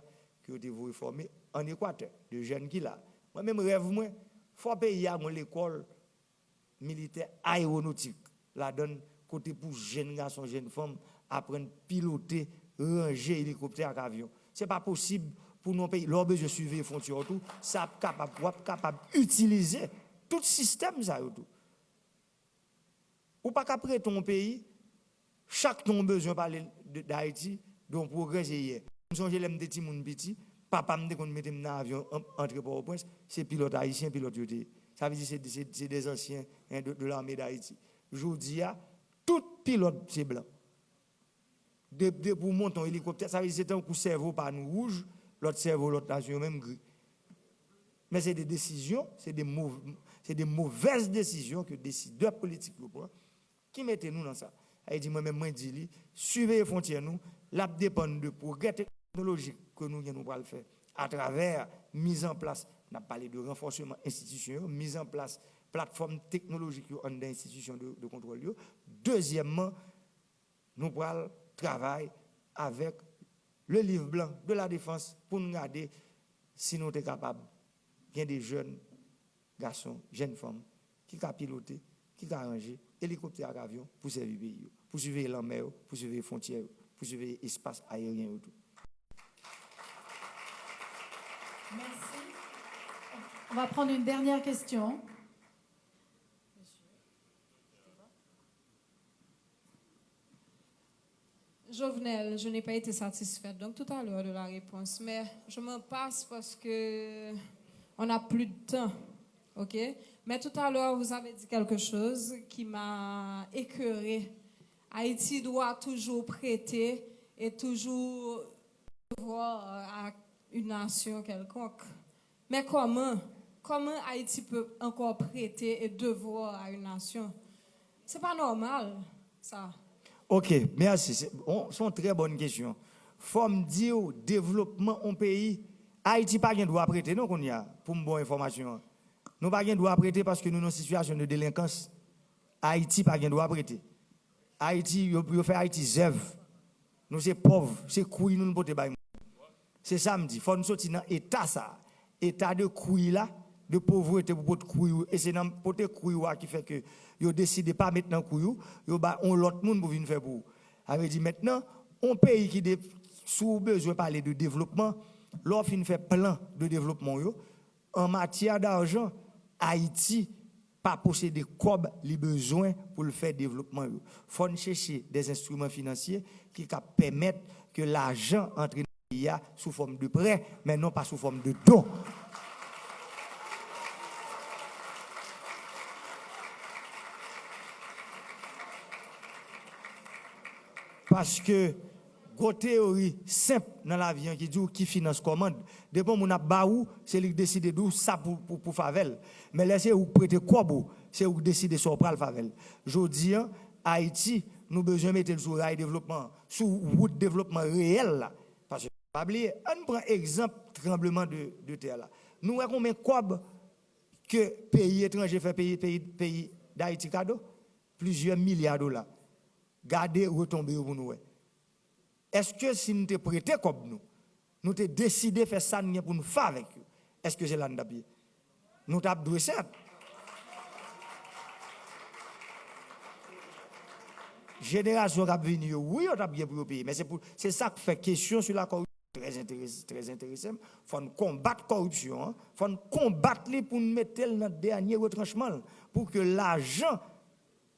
ke yo te voye fòme ann Ekwatè, de jèn ki la. Mwen menm, rèv mwen, fò peyi a gon lekòl militè ayewonotik ladan l, kote pou jèn gason, jèn fanm aprann pilote, ranje elikoptè ak avyon. Se pa posib pou nan yon peyi, lè w bezwen siveye fwontyè w tou, sa ap kapab, w ap kapab itilize tout sistèm sa yo tou. Ou pa ka prete yon peyi, chak tan w bezwen pale de, d Ayiti, de yon pwogrè, se yè. M sonje lè m te timoun piti, papa m te konn mete m nan avyon an-, antre Pòtoprens, se pilòt ayisyen, pilòt yo te ye. Sa vle di se, se, se de zansyen, en, de, de l'armée d'Haïti. Jodi a, tout pilòt se blan. De, depi w monte yon elikoptè, sa vle di se tankou sèvo pa nou wouj, lòt sèvo lòt nasyon yo menm gri. Men se de desizyon, se de mov-, se de movèz desizyon ke desidè politik yo pran ki mete nou nan sa. Sa vle di, mwen menm, mwen di li, siveye fwontyè nou, l ap depann de pwogrè teknolojik ke nou gen, nou pral fè atravè mizanplas, n ap pale de ranfòsman enstitisyon yo, mizanplas platfòm teknolojik yo anndan enstitisyon de, de kontwòl yo. Dezyèmman, nou pral travay avèk le livre blanc de la défense pou n gade si nou te kapab gen de jèn gason, jèn fanm ki ka pilote, ki ka ranje elikoptè ak avyon pou sèvi peyi yo, pou siveye lanmè yo, pou siveye fwontyè yo, pou siveye espas ayeryen yo tou. Merci. On va prendre une dernière question. Jovenel, je n'ai pas été satisfaite donc tout à l'heure de la réponse, mais je m'en passe parce que on n'a plus de temps, ok? Mais tout à l'heure, vous avez dit quelque chose qui m'a écœuré. Haïti doit toujours prêter et toujours devoir à une nation quelconque. Mais comment, comment Haïti peut encore prêter et devoir à une nation? C'est pas normal, ça. Ok, mèsi. Se yon, se yon trè bòn kesyon. Fò m di w, devlopman yon peyi, Ayiti pa gen dwa prete non kounye a, pou m ba w enfòmasyon an. Nou pa gen dwa prete paske nou nan sitiyasyon de delenkans. Ayiti pa gen dwa prete. Ayiti, yo, yo fè Ayiti zèv. Nou se pòv, se kwi nou, nou pote bay moun. Se sa m di, fò n soti nan eta sa a. Eta de kwi la, de povrete pou pot kwi ou. E se nan pote kwi ou a ki fè ke yo deside pa met nan kwi ou, yo ba yon lòt moun pou vin fè pou ou. Sa vle di mentnan, yon peyi ki de, si w bezwen pale de devlopman, lè w fin fè plan de devlopman w yo, an matyè dajan, Ayiti pa posede kòb li bezwen pou l fè devlopman yo. Fò n chèche de enstriman finansye ki ka pèmèt ke lajan antre nan peyi a sou fòm de prè, men non pa sou fòm de don. Paske gon teyori senp nan lavi an ki di w ki finans kòmand. Depi yon moun ap ba ou, se li k deside di w sa pou, pou, pou favè l. Men lè se ou k prete kòb ou, se ou k deside sa w pral fè avè l. Jodi an, Ayiti, nou bezwen mete l sou ray devlopman an, sou wout devlopman reyèl la. Paske, pa bliye, ann pran egzanp tranbleman de, de tè la. Nou wè konbyen kòb ke peyi etranje fè peyi, peyi, peyi Dayiti kado? Plizyè milya dola. Gade retonbe yo pou nou wè. Èske si n te prete kòb nou, nou te deside fè sa n gen pou n fè avèk yo, èske se la n t ap ye? Nou t ap dwe sèt. Jenerasyon k ap vini yo, wi, yo t ap gen pou yo peye. Men se pou, se sa k fè kesyon sou la kòripsyon trè trè enterese, trè enterese m. Fò n konbat kòripsyon an, fò n konbat li pou n mete l nan dènye retranchman l, pou ke lajan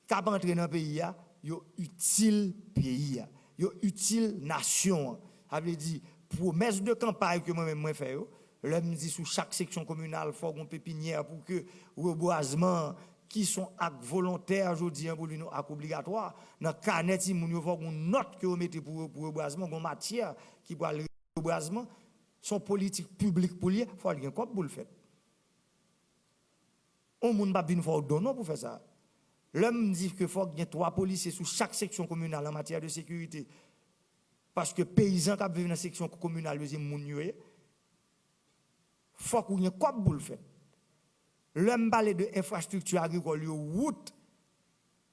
k ap antre nan peyi a, yo itil peyi a, yo itil nasyon an. Sa vle di, pwomès de kanpay ke mwen menm mwen fè yo, lè m di sou chak seksyon kominal, fò gen pepinyè pou ke rebwazman an, ki s on ak volontè jodi an pou li n on ak obligatwa, nan kanè timoun yo, fò gen nòt ke yo mete pou, pou rebwazman, gen matyè ki pral rebwazman, s on politik piblik pou l ye, fò l gen kòb pou l fèt. On moun p ap vin fè w don non pou fè sa. Lè m di ke fòk gen twa polisye sou chak seksyon kominal an matyè de sekirite, paske peyizan k ap viv nan seksyon kominal yo se moun yo ye, fòk ou gen kòb pou l fèt. Lè m pale de enfrastrikti agrikòl yo, wout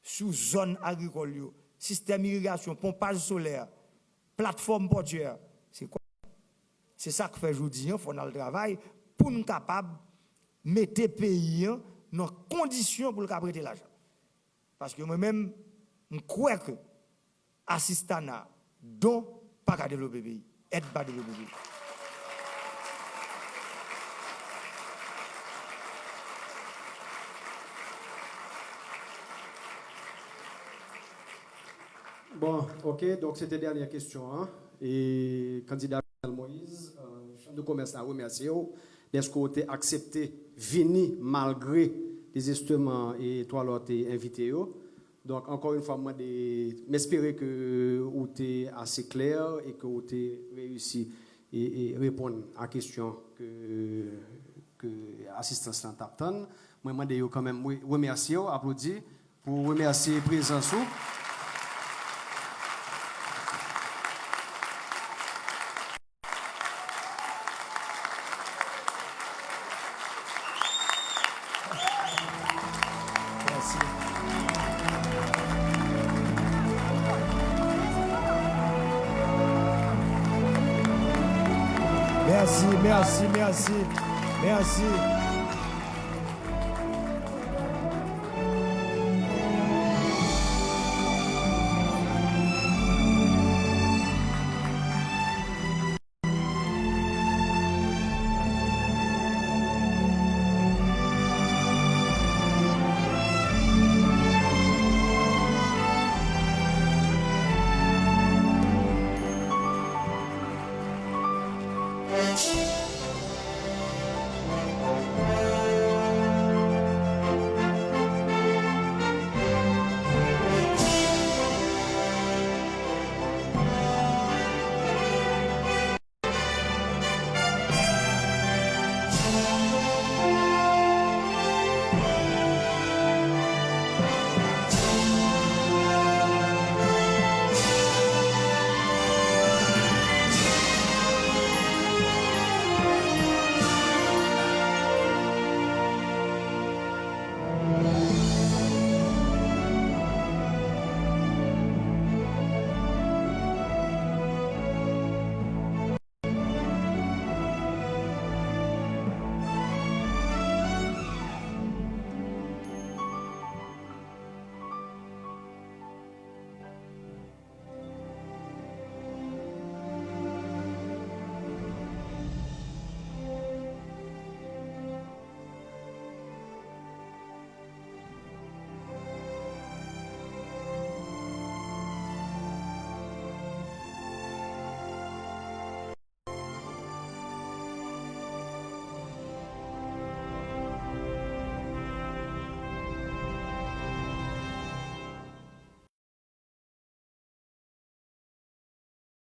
sou zòn agrikòl yo, sistèm irigasyon, ponpaj solè, platfòm pòtyè, se kòb. Se sa k fè jodi an, fò n al travay pou n kapab mete peyi an nan kondisyon pou l ka prete lajan. Paske mwen menm, m kwè ke asistana, don, pa ka devlope peyi. Èd pa devlope peyi. Bon, ok, donk se te dènyè kesyon an. E kandida Jovenel Moïse, euh, Chanm de Komès la remèsye w dèske w te aksepte vini malgre dezestoman e twa lòt e envite yo. Donk, ankò yon fwa, m mande, m espere ke ou te ase klè e ke ou te reyisi e, e reponn a kesyon ke, ke asistans lan t ap tann. Mwen mande yo kanmenm re- remèsye w, aplodi pou remèsye prezans ou. Mèsi. Mèsi, mèsi, mèsi, mèsi.